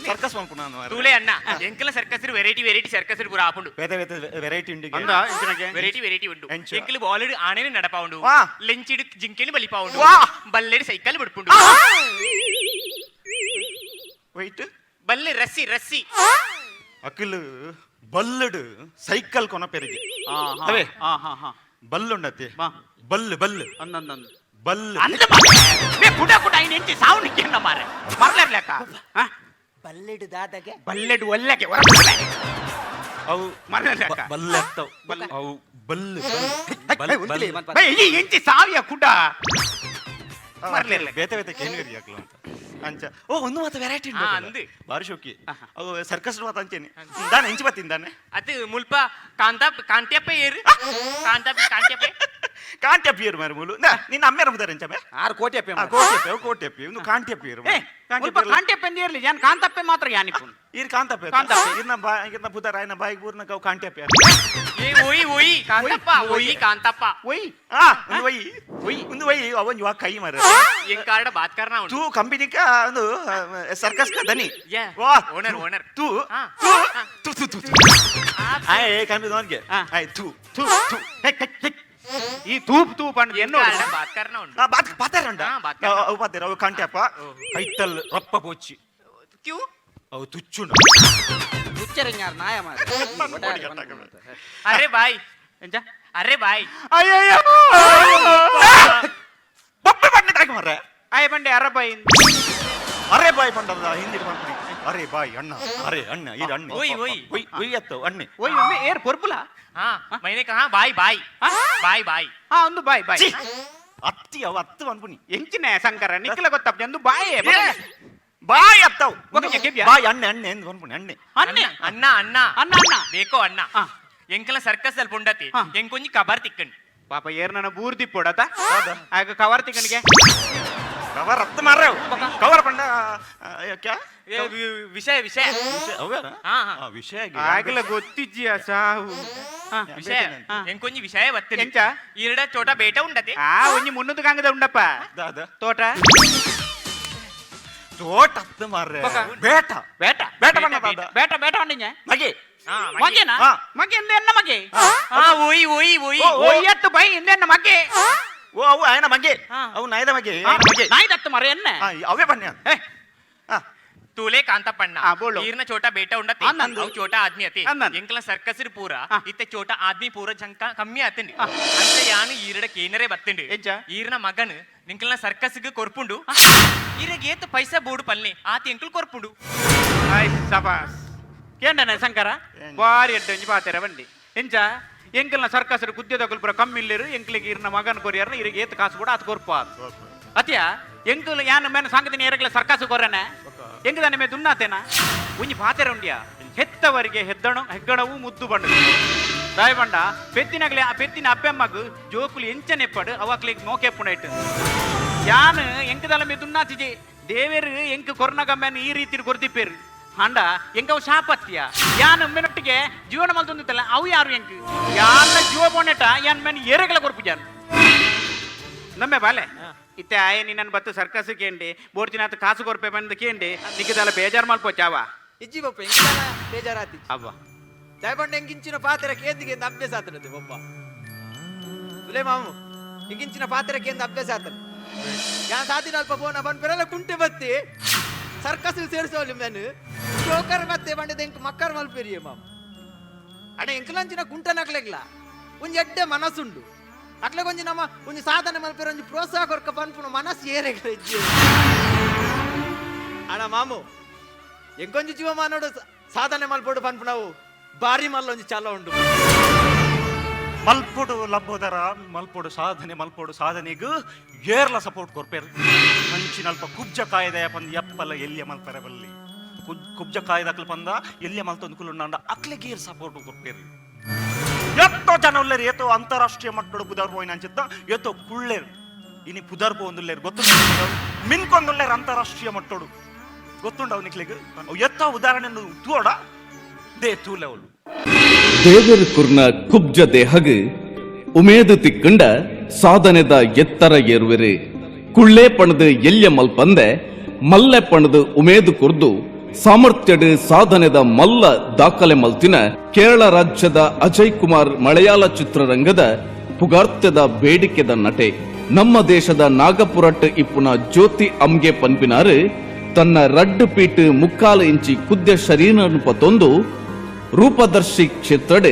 ಸರ್ಕಸ್ ಮಲ್ಪುನ. ತೂಲೆ ಅಣ್ಣ, ಎಂಕೆಲ್ಲ circus variety variety circus ಪೂರ ಆಪುಂಡು. ಬೇತೆ ಬೇತೆ ವೆರೈಟಿ ಉಂಡು. ಅಂದ ಎಂಚಿನಗೆ? ವೆರೈಟಿ ವೆರೈಟಿ ಉಂಡು. ಎಂಚ? ಎಂಕಲ್ ಬಾಲೆಡ್ ಆಣೆನೆ ನಡಪಾವುಂಡು. ವಾ. ಲೆಂಚಿಡ್ ಜಿಂಕೆని ಬಲಿಪಾವುಂಡು. ವಾ. ಬಲ್ಲೆಡ್ ಸೈಕಲ್ ಬಿಡ್ಪುಂಡು. ವೈಟ್. ಬಲ್ಲೆ ರಸ್ಸಿ ರಸ್ಸಿ. ಅಕಿಲ್ ಬಲ್ಲಡು ಸೈಕಲ್ ಕೊನ ಪೆರಿಗೆ. ಅವೇ. ಹಾ ಹಾ ಹಾ. ಬಲ್ಲುಂಡತೆ. ಬಾ. ಬಲ್ಲು ಬಲ್ಲು. ಅಂದಂದಂದು. ಬಲ್ಲು. ಅಂದ ಮಾರ್ರೆ. ಮೇ ಕುಡ ಕುಡ ಐನ್ ಎಂಚಿ ಸಾವು ನಿಕ್ಕೆನ್ನ ಮಾರೆ ಮರ್ಲರ್ ಲೆಕ್ಕ. ಬಲ್ಲೆಡು ದಾದಗೆ? ಬಲ್ಲೆಡು ಒಲ್ಲಕ್ಕೆ ಹೊರ. ಅವು ಮರ್ಲರ್ ಲೆಕ್ಕ. ಬಲ್ಲೆತ್ತವು ಅವು ಬಲ್ಲು. ಏ, ಉಂತಿಲೆ, ಮತ್ತ್ ಬೇ, ಈ ಎಂಚಿ ಸಾವಿಯ ಕುಡ ಮರ್ಲಿರ್ಲೆ. ಬೇತೆ ಬೇತೆ ಕೇನುಗರಿ ಯಾಕ್ಲು ಅಂತ ಅಂಚ. ಓ, ಒಂದು ಮಾತ ವೆರೈಟಿ ಹಾ, ಅಂದು. ಬಾರಿ ಶೋಕಿ. ಅವು ಸರ್ಕಸ್ ಮಾತ ಅಂಚೇನೆ ದಾನೆ ಎಂಚಿ ಬತ್ತಿಂದಾನೆ. ಅದು ಮುಲ್ಪ ಕಾಂತ ಕಾಂತ್ಯಪ್ಪ ಏರು, ಕಾಂತಪ್ಪ ಕಾಂತ್ಯಪ್ಪ. ಕಾಂಟಿ ಅಪ್ಪಿಯರು ಮಾರು ಮೂಲು ನಾ ನಿನ್ನ ಅಮ್ಮೇರ ಮುದಾರೆ ಎಂಚ ಬೇ. 6 ಕೋಟಿ ಅಪ್ಪೆ. ಆ, ಕೋಟಿ ಅಪ್ಪಿ. ಅವು ಕೋಟಿ ಅಪ್ಪಿ, ಒಂದು ಕಾಂಟಿ ಅಪ್ಪಿಯರು. ಏ, ಮುಲ್ಪ ಕಾಂಟೆಪ್ಪ ಇರ್ಲಿ, ಯಾನ್ ಕಾಂತಪ್ಪೆ ಮಾತ್ರ ಯಾನಿಪ್ಪುನು. ಈರ್ ಕಾಂತಪ್ಪೆ. ಕಾಂತಪ್ಪೆ. ಇರ್ನ ಬಾ ಇರ್ನ ಪುದಾರ ಆಯ್ನ ಬಾಯಿಗೆ ಬೂರ್ನ ಕವು ಕಾಂಟಿ ಅಪ್ಪಿ. ಏ, ಓಯ್ ಓಯ್ ಕಾಂತಪ್ಪ, ಓಯ್ ಕಾಂತಪ್ಪ. ಒಯ್. ಆ ಒಂದು ವೈ ಒಂದು ವೈ ಅವನ್ ಯುವ ಕೈ ಮಾರ. ಎಂಕಾರಡ ಬಾತ್ ಕರ್ನಾ ಉಂಡು. ತೂ ಕಂಪನಿಕ ಒಂದು ಸರ್ಕಸ್ ದನಿ. Yeah. ವಾ. Owner, owner. ತೂ. ಹಾ. ತೂ ತೂ ತೂ ತೂ ತೂ ಆಯ್ ಕಂಪನಿ ನೋನ್ಗೆ. ಆಯ್ ತೂ ತೂ ತೂ. ಹೆ, ಹೆ, ಹೆ. ಈ ತೂಪ್ ತೂಪ್ ಅಂದ್ ಎನ್ನೋಡು. ಎಂಕಾರಡ ಬಾತ್ ಕರ್ನಾ ಉಂಡು. ಆ ಬಾತ್ ಪಾತಾರಂಡ. ಹಾ, ಬಾತ್ ಕರ್ನ. ಅವು ಪಾತಾರ ಅವು ಕಾಂಟ್ಯಪ್ಪ ಕೈತಲ್ ರಪ್ಪ ಪೋಚಿ. ಕ್ಯೂ? ಅವು ತುಚ್ಚುಂಡ. ಹುಚ್ಚರಂಗಾರ ನಾಯ ಮಾರ್ರೆ. ಅರೆ ಬಾಯ್. ಎಂಚ? ಅರೆ ಬಾಯ್. ಅಯ್ಯಯ್ಯೋ. ಬಪ್ಪೆ ಬಣ್ಣೆ ತಾಕಿ ಮಾರ್ರೆ. ಆಯ್ ಬಂಡೆ ಅರಬ್ಬ ಇಂದ್. ಅರೆ ಬಾಯ್ ಪಂಡದ ಹಿಂದಿ ಪಂಪನಿ. ಅರೆ ಬಾಯ್ ಅಣ್ಣ, ಅರೆ ಅಣ್ಣ, ಇದು ಅಣ್ಣ. ಓಯ್, ಓಯ್. ಒಯ್ ಒಯ್ ಅತ್ತ ಅಣ್ಣೆ. ಒಯ್ ಒಮ್ಮೆ ಏರ್ ಪೊರ್ಪುಲ. ಹಾ, ಮೈನೆ ಕಹಾ ಬಾಯ್ ಬಾಯ್. ಹಾ? Bye bye. ಹಾ, ಒಂದು ಬಾಯ್ ಬಾಯ್. ಛೀ! ಅತ್ತಿ ಅವ ಅತ್ತು ಪಂಪನಿ. ಎಂಚಿನ ಸಂಕರ ನಿಕ್ಲ ಗೊತ್ತಪ್ಪ ಎಂದು ಬಾಯೇ. ಬಾಯ್ ಅತ್ತವು. ಒಗಜ ಕೆಬ್ಯ? ಬಾಯ್ ಅಣ್ಣೆ ಅಣ್ಣೆ ಎಂದು ಪಂಪನಿ ಅಣ್ಣೆ. ಅಣ್ಣೆ. ಅಣ್ಣ ಅಣ್ಣ. ಅಣ್ಣ ಅಣ್ಣ. ಬೇಕೋ ಅಣ್ಣ. ಹಾ. ಎಂಕಲ ಸರ್ಕಸ್ ಅಲ್ಲಿ ಪುಂಡತಿ. ಹಾ. ಎಂಕೊಂಜಿ ಕಬಾರ್ ತಿಕ್ಕಂಡ್. ಪಾಪ ಏರ್ನನ ಬೂರ್ದಿ ಪೊಡತ ಆಗ ಕವರ್ ತಿಕ್ಕನಿಗೆ. ಕವರ್ ಅತ್ತ ಮಾರ್ರೆ ಅವು. ಕವರ್ ಪಂಡ ಕ್ಯಾ? ಏ, ವಿಷಯ ವಿಷಯ. ವಿಷಯ ಅವ್ಯಾನ? ಹಾ, ಹಾ. ಆ, ವಿಷಯ ಆಗಿ. ಆಗಲ ಗೊತ್ತಿಜ್ಜಿಯ ಸಾವು. ಹಾ. ವಿಷಯ. ಹಾ. ಎಂಕೊಂಜಿ ವಿಷಯ ಬರ್ತೇನೆ. ಎಂಚ? ಈರಡ ಚೋಟ ಬೇಟ ಉಂಡತಿ. ಆ ಒಂಜಿ ಮುನ್ನೂರು ಕಾಂಗದ ಉಂಡಪ್ಪ. ದಾದ? ತೋಟ. ತೋಟ ಅತ್ತ ಮಾರ್ರೆ. ಬೊಕ? ಬೇಟ. ಬೇಟ. ಬೇಟ ಪಂಡ ದಾದ? ಬೇಟ ಬೇಟ ಉಂಡಿಂಜೆ. ಮಗೆ. ಮಗೆನಾ? ಹಾ. ಮಗೆ ಇಂದ ಎನ್ನ ಮಗೆ? ಆ ಓಯ್ ಓಯ್ ಓಯ್. ಓ, ಓ. ಒಯ್ಯತ್ತು ಬೈ ಇಂದ ಎನ್ನ ಮಗೆ? ಓ, ಅವು ಆಯನ ಮಗೆ, ಅವು ನಾಯ್ದ ಮಗೆ, ಆಯನ ಮಗೆ. ನಾಯ್ದತ್ತು ಮರ ಎನ್ನ. ಹಾ, ಅವೇ ಬನ್ನಿ. ಏ, ಹಾ. ತೂಲೆ ಕಾಂತಪ್ಪಣ್ಣ, ಆ, ಬೋಳು. ಈರ್ನ ಚೋಟ ಬೇಟ ಉಂಡತಿ. ಅನ್ನಂದು. ಅವು ಚೋಟ ಆದ್ಮಿ ಅತಿ. ಅನ್ನಂದು. ಎಂಕಲ ಸರ್ಕಸ್ ಪೂರ ಆ. ಇತ್ತೆ ಚೋಟ ಆದ್ಮಿ ಪೂರ ಜಂಕ ಕಮ್ಮಿ ಆತಂಡಿ. ಅಂತ ಯಾನು ಈರಡ ಕೇನರೇ ಬತ್ತಂಡಿ. ಎಂಚ? ಈರ್ನ ಮಗನ್ ನಿಂಕಲ್ನ ಸರ್ಕಸ್ಗೆ ಕೊರ್ಪುಂಡು. ಈರಗ್ ಏತ್ ಪೈಸಾ ಬೋಡು ಪಲ್ನೆ, ಆತ ಎಂಕಲ್ ಕೊರ್ಪುಂಡು. ಆಯ್ ಸಬಾಸ್. ಕೇಂಡನೆ ಶಂಕರ, ಬಾರಿ ಎಡ್ಡೆ ಒಂಜಿ ಪಾತೆರ ಬಂಡಿ. ಎಂಚ, ಎಂಕಲ್ನ ಸರ್ಕಸ್ ಕುದ್ಯದಕುಲು ಪೂರ ಕಮ್ಮಿ ಇಲ್ಲೇರು. ಎಂಕ್ಲಿಗೆ ಇರ್ನ ಮಗನ ಕೊರಿಯರ್ನ ಇರಿಗೆ ಏತ್ ಕಾಸು ಕೂಡ ಆತ ಕೊರ್ಪ ಅತಿಯ. ಎಂಕುಲು ಯಾನು ಮೇನ ಸಂಗತಿನ ಎರಗಲ ಸರ್ಕಸ್ ಕೊರನೆ ಎಂಕ ತಾನೆ ಮೇ ದುನ್ನಾತೇನ. ಒಂಜಿ ಪಾತೆರ ಉಂಡ್ಯಾ, ಹೆತ್ತವರಿಗೆ ಹೆದ್ದಣ ಹೆಗ್ಗಣವು ಮುದ್ದು ಬಂಡು. ದಾಯ ಬಂಡ ಪೆತ್ತಿನಗಲೆ ಆ ಪೆತ್ತಿನ ಅಪ್ಪೆಮ್ಮಗು ಜೋಕುಲು ಎಂಚನೆಪ್ಪಡು ಅವಕ್ಲಿಗೆ ಮೋಕೆಪ್ಪುಣ ಇಟ್ಟು. ಯಾನ್ ಎಂಕದಲ್ಲ ಮೇ ದುನ್ನಾತಿಜೆ. ದೇವೇರು ಎಂಕ್ ಕೊರ್ನ ಗಮ್ಮೆನ್ ಈ ರೀತಿ ಕೊರ್ದಿಪ್ಪೇರು. ಅಂಡ ಎಂಕವು ಶಾಪತ್ಯ. ಯಾನ್ ಮೆನೊಟ್ಟಿಗೆ ಜೀವನ ಮಲ್ತೊಂದಿತ್ತಲ್ಲ, ಅವು ಯಾರು ಎಂಕ್ ಯಾನ ಜೀವ ಬೋನೆಟ ಯಾನ್ ಮೇನ್ ಏರೆಗಲ ಕೊರ್ಪು ಜಾನ್ ನಮ್ಮೆ ಬಾಲೆ. ಇತ್ತೆ ಆಯೆ ನಿನ್ನನ್ನು ಬತ್ತು ಸರ್ಕಸ್ ಕೇಂಡಿ ಬೋರ್ಜಿನಾಥ ಕಾಸು ಕೊರ್ಪೆ ಬಂದು ಕೇಂಡಿ ನಿಕ್ಕದಲ್ಲ ಬೇಜಾರ್ ಮಲ್ಪೋ ಚಾವ. ಇಜ್ಜಿ ಬಪ್ಪ, ಎಂಕಲ ಬೇಜಾರಾತಿ. ಅವ್ವ. ದಯಪಂಡ ಎಂಕಿಂಚಿನ ಪಾತ್ರ ಕೇಂದಿಗೆ ಅಭ್ಯಾಸ ಆತನದು ಬೊಬ್ಬ. ಸುಲೇ ಮಾಮು, ಎಂಕಿಂಚಿನ ಪಾತ್ರ ಕೇಂದ್ರ ಅಭ್ಯಾಸ ಆತನ. ಯಾನ್ ಸಾದಿನ ಅಲ್ಪ ಪೋನ ಪನ್ಪೆರಲ್ಲ ಕುಂಟೆ ಬತ್ತಿ ಸರ್ಕಸ್ ಸೇರಿಸೋಲಿ ಮೇನು ಜೋಕರ್ ಮತ್ತೆ ಬಂಡದ ಎಂಕ್ ಮಕ್ಕರ್ ಮಲ್ಪೆರಿಯೆ ಮಾಮ. ಅಡ ಎಂಕಲಂಚಿನ ಕುಂಟನಕ್ಲೆಗ್ಲ ಒಂಜಿ ಎಡ್ಡೆ ಮನಸ್ಸುಂಡು. ಅಕ್ಲೆ ಒಂಜಿ ನಮ್ಮ ಒಂಜಿ ಸಾಧನೆ ಮಲ್ಪೆರ ಒಂಜಿ ಪ್ರೋತ್ಸಾಹ ಕೊರ್ಕ ಪನ್ಪುನ ಮನಸ್ಸು ಏರೆಗ್ಲ ಇಜ್ಜಿ. ಅಣ್ಣ ಮಾಮು, ಎಂಕೊಂಜಿ ಜೀವಮಾನೋಡು ಸಾಧನೆ ಮಲ್ಪೋಡು ಪನ್ಪುನವು ಬಾರಿ ಮಲ್ಲೊಂಜಿ ಚಾಲ ಉಂಡು. ಮಲ್ಪೋಡು ಲಂಬೋದರ, ಮಲ್ಪೋಡು ಸಾಧನೆ, ಮಲ್ಪೋಡು ಸಾಧನೆಗ್ ಏರ್ಲ ಸಪೋರ್ಟ್ ಕೊರ್ಪೇರು. ಮಂಚಿನಲ್ಪ ಕುಬ್ಜ ಕಾಯ್ದೆ ಪಂದ್ ಎಪ್ಪಲ ಎಲ್ಲಿಯ ಮಲ್ಪರೆ ಬಲ್ಲಿ. ಕುಬ್ಜ ಕಾಯ್ದಕ್ಲು ಪಂದ ಎಲ್ಲಿಯ ಮಲ್ತೊಂದು ಕುಲುಂಡ ಅಕ್ಲೆಗೆ ಏರ್ ಸಪೋರ್ಟ್ ಕೊರ್ಪೇರು. ಎತ್ತೋ ಜನ ಉಲ್ಲೇರು, ಏತೋ ಅಂತಾರಾಷ್ಟ್ರೀಯ ಮಟ್ಟಡು ಪುದರ್ ಪೋಯಿನ ಅಂಚಿತ್ತ ಏತೋ ಕುಳ್ಳೇರು ಇನಿ ಪುದರ್ ಪೋಂದುಲ್ಲೇರು ಗೊತ್ತುಂಡು. ಮಿನ್ಕೊಂದುಲ್ಲೇರು ಅಂತಾರಾಷ್ಟ್ರೀಯ ಮಟ್ಟೋಡು ಗೊತ್ತುಂಡವು ನಿಕ್ಲೆಗ್. ಅವು ಎತ್ತೋ ಉದಾಹರಣೆ ತೂಡ they ತೂಲೆವಲು. ದೇವರ ಕುರ್ನ ಕುಬ್ಜ ದೇಹಗ್ ಉಮೇದು ತಿಕ್ಕಂಡ ಸಾಧನೆದ ಎತ್ತರ ಏರುವೆರು. ಕುಳ್ಳೇ ಪಣದು ಎಲ್ಯ ಮಲ್ಪಂದೆ ಮಲ್ಲೆ ಪಣದು ಉಮೇದು ಕುರ್ದು ಸಾಮರ್ಥ್ಯಡು ಸಾಧನೆದ ಮಲ್ಲ ದಾಖಲೆ ಮಲ್ತಿನ ಕೇರಳ ರಾಜ್ಯದ ಅಜಯ್ ಕುಮಾರ್ ಮಲಯಾಳ ಚಿತ್ರರಂಗದ ಪುಗಾರ್ತ್ಯದ ಬೇಡಿಕೆದ ನಟೆ. ನಮ್ಮ ದೇಶದ ನಾಗಪುರಟ್ ಇಪ್ಪುನ ಜ್ಯೋತಿ ಅಮ್ಗೆ ಪನ್ಪಿನಾರು ತನ್ನ ರಡ್ಡು ಪೀಟ್ ಮುಕ್ಕಾಲು ಇಂಚಿ ಕುದ್ಯ ಶರೀರನು ಪತೊಂದು ರೂಪದರ್ಶಿ ಕ್ಷೇತ್ರಡೆ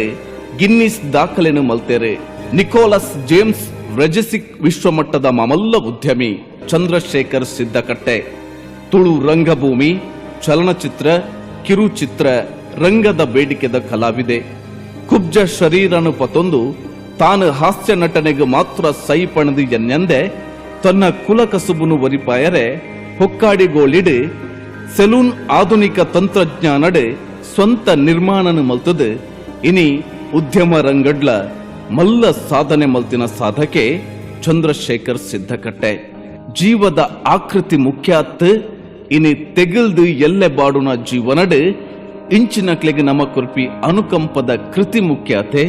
ಗಿನ್ನಿಸ್ ದಾಖಲೆನು ಮಲ್ತೇರೆ. ನಿಕೋಲಸ್ ಜೇಮ್ಸ್ ವ್ರೆಜಸಿಕ್ ವಿಶ್ವಮಟ್ಟದ ಮಾಮಲ್ಲ ಉದ್ಯಮಿ ಚಂದ್ರಶೇಖರ್ ಸಿದ್ದಕಟ್ಟೆ. ತುಳು ರಂಗಭೂಮಿ, ಚಲನಚಿತ್ರ, ಕಿರುಚಿತ್ರ ರಂಗದ ಬೇಡಿಕೆದ ಕಲಾವಿದೆ. ಕುಬ್ಜ ಶರೀರನು ಪತೊಂದು ತಾನು ಹಾಸ್ಯ ನಟನೆಗೆ ಮಾತ್ರ ಸೈ ಪಣದು ಎನ್ನೆಂದೆ ತನ್ನ ಕುಲ ಕಸುಬುನು ಒರಿಪಾಯರೆ ಹೊಕ್ಕಾಡಿಗೋಳಿಡು ಸೆಲೂನ್ ಆಧುನಿಕ ತಂತ್ರಜ್ಞಾನಡೆ ಸ್ವಂತ ನಿರ್ಮಾಣನು ಮಲ್ತದು ಇನಿ ಉದ್ಯಮ ರಂಗಡ್ಲ ಮಲ್ಲ ಸಾಧನೆ ಮಲ್ತಿನ ಸಾಧಕೆ ಚಂದ್ರಶೇಖರ್ ಸಿದ್ದಕಟ್ಟೆ. ಜೀವದ ಆಕೃತಿ ಮುಖ್ಯಾತ್ ಇನಿ ತೆಗಿಲ್ದು ಎಲ್ಲೆ ಬಾಡುನ ಜೀವನಡು ಇಂಚಿನಕ್ಲೆಗೆ ನಮ ಕುರ್ಪಿ ಅನುಕಂಪದ ಕೃತಿ ಮುಖ್ಯಾತೆ.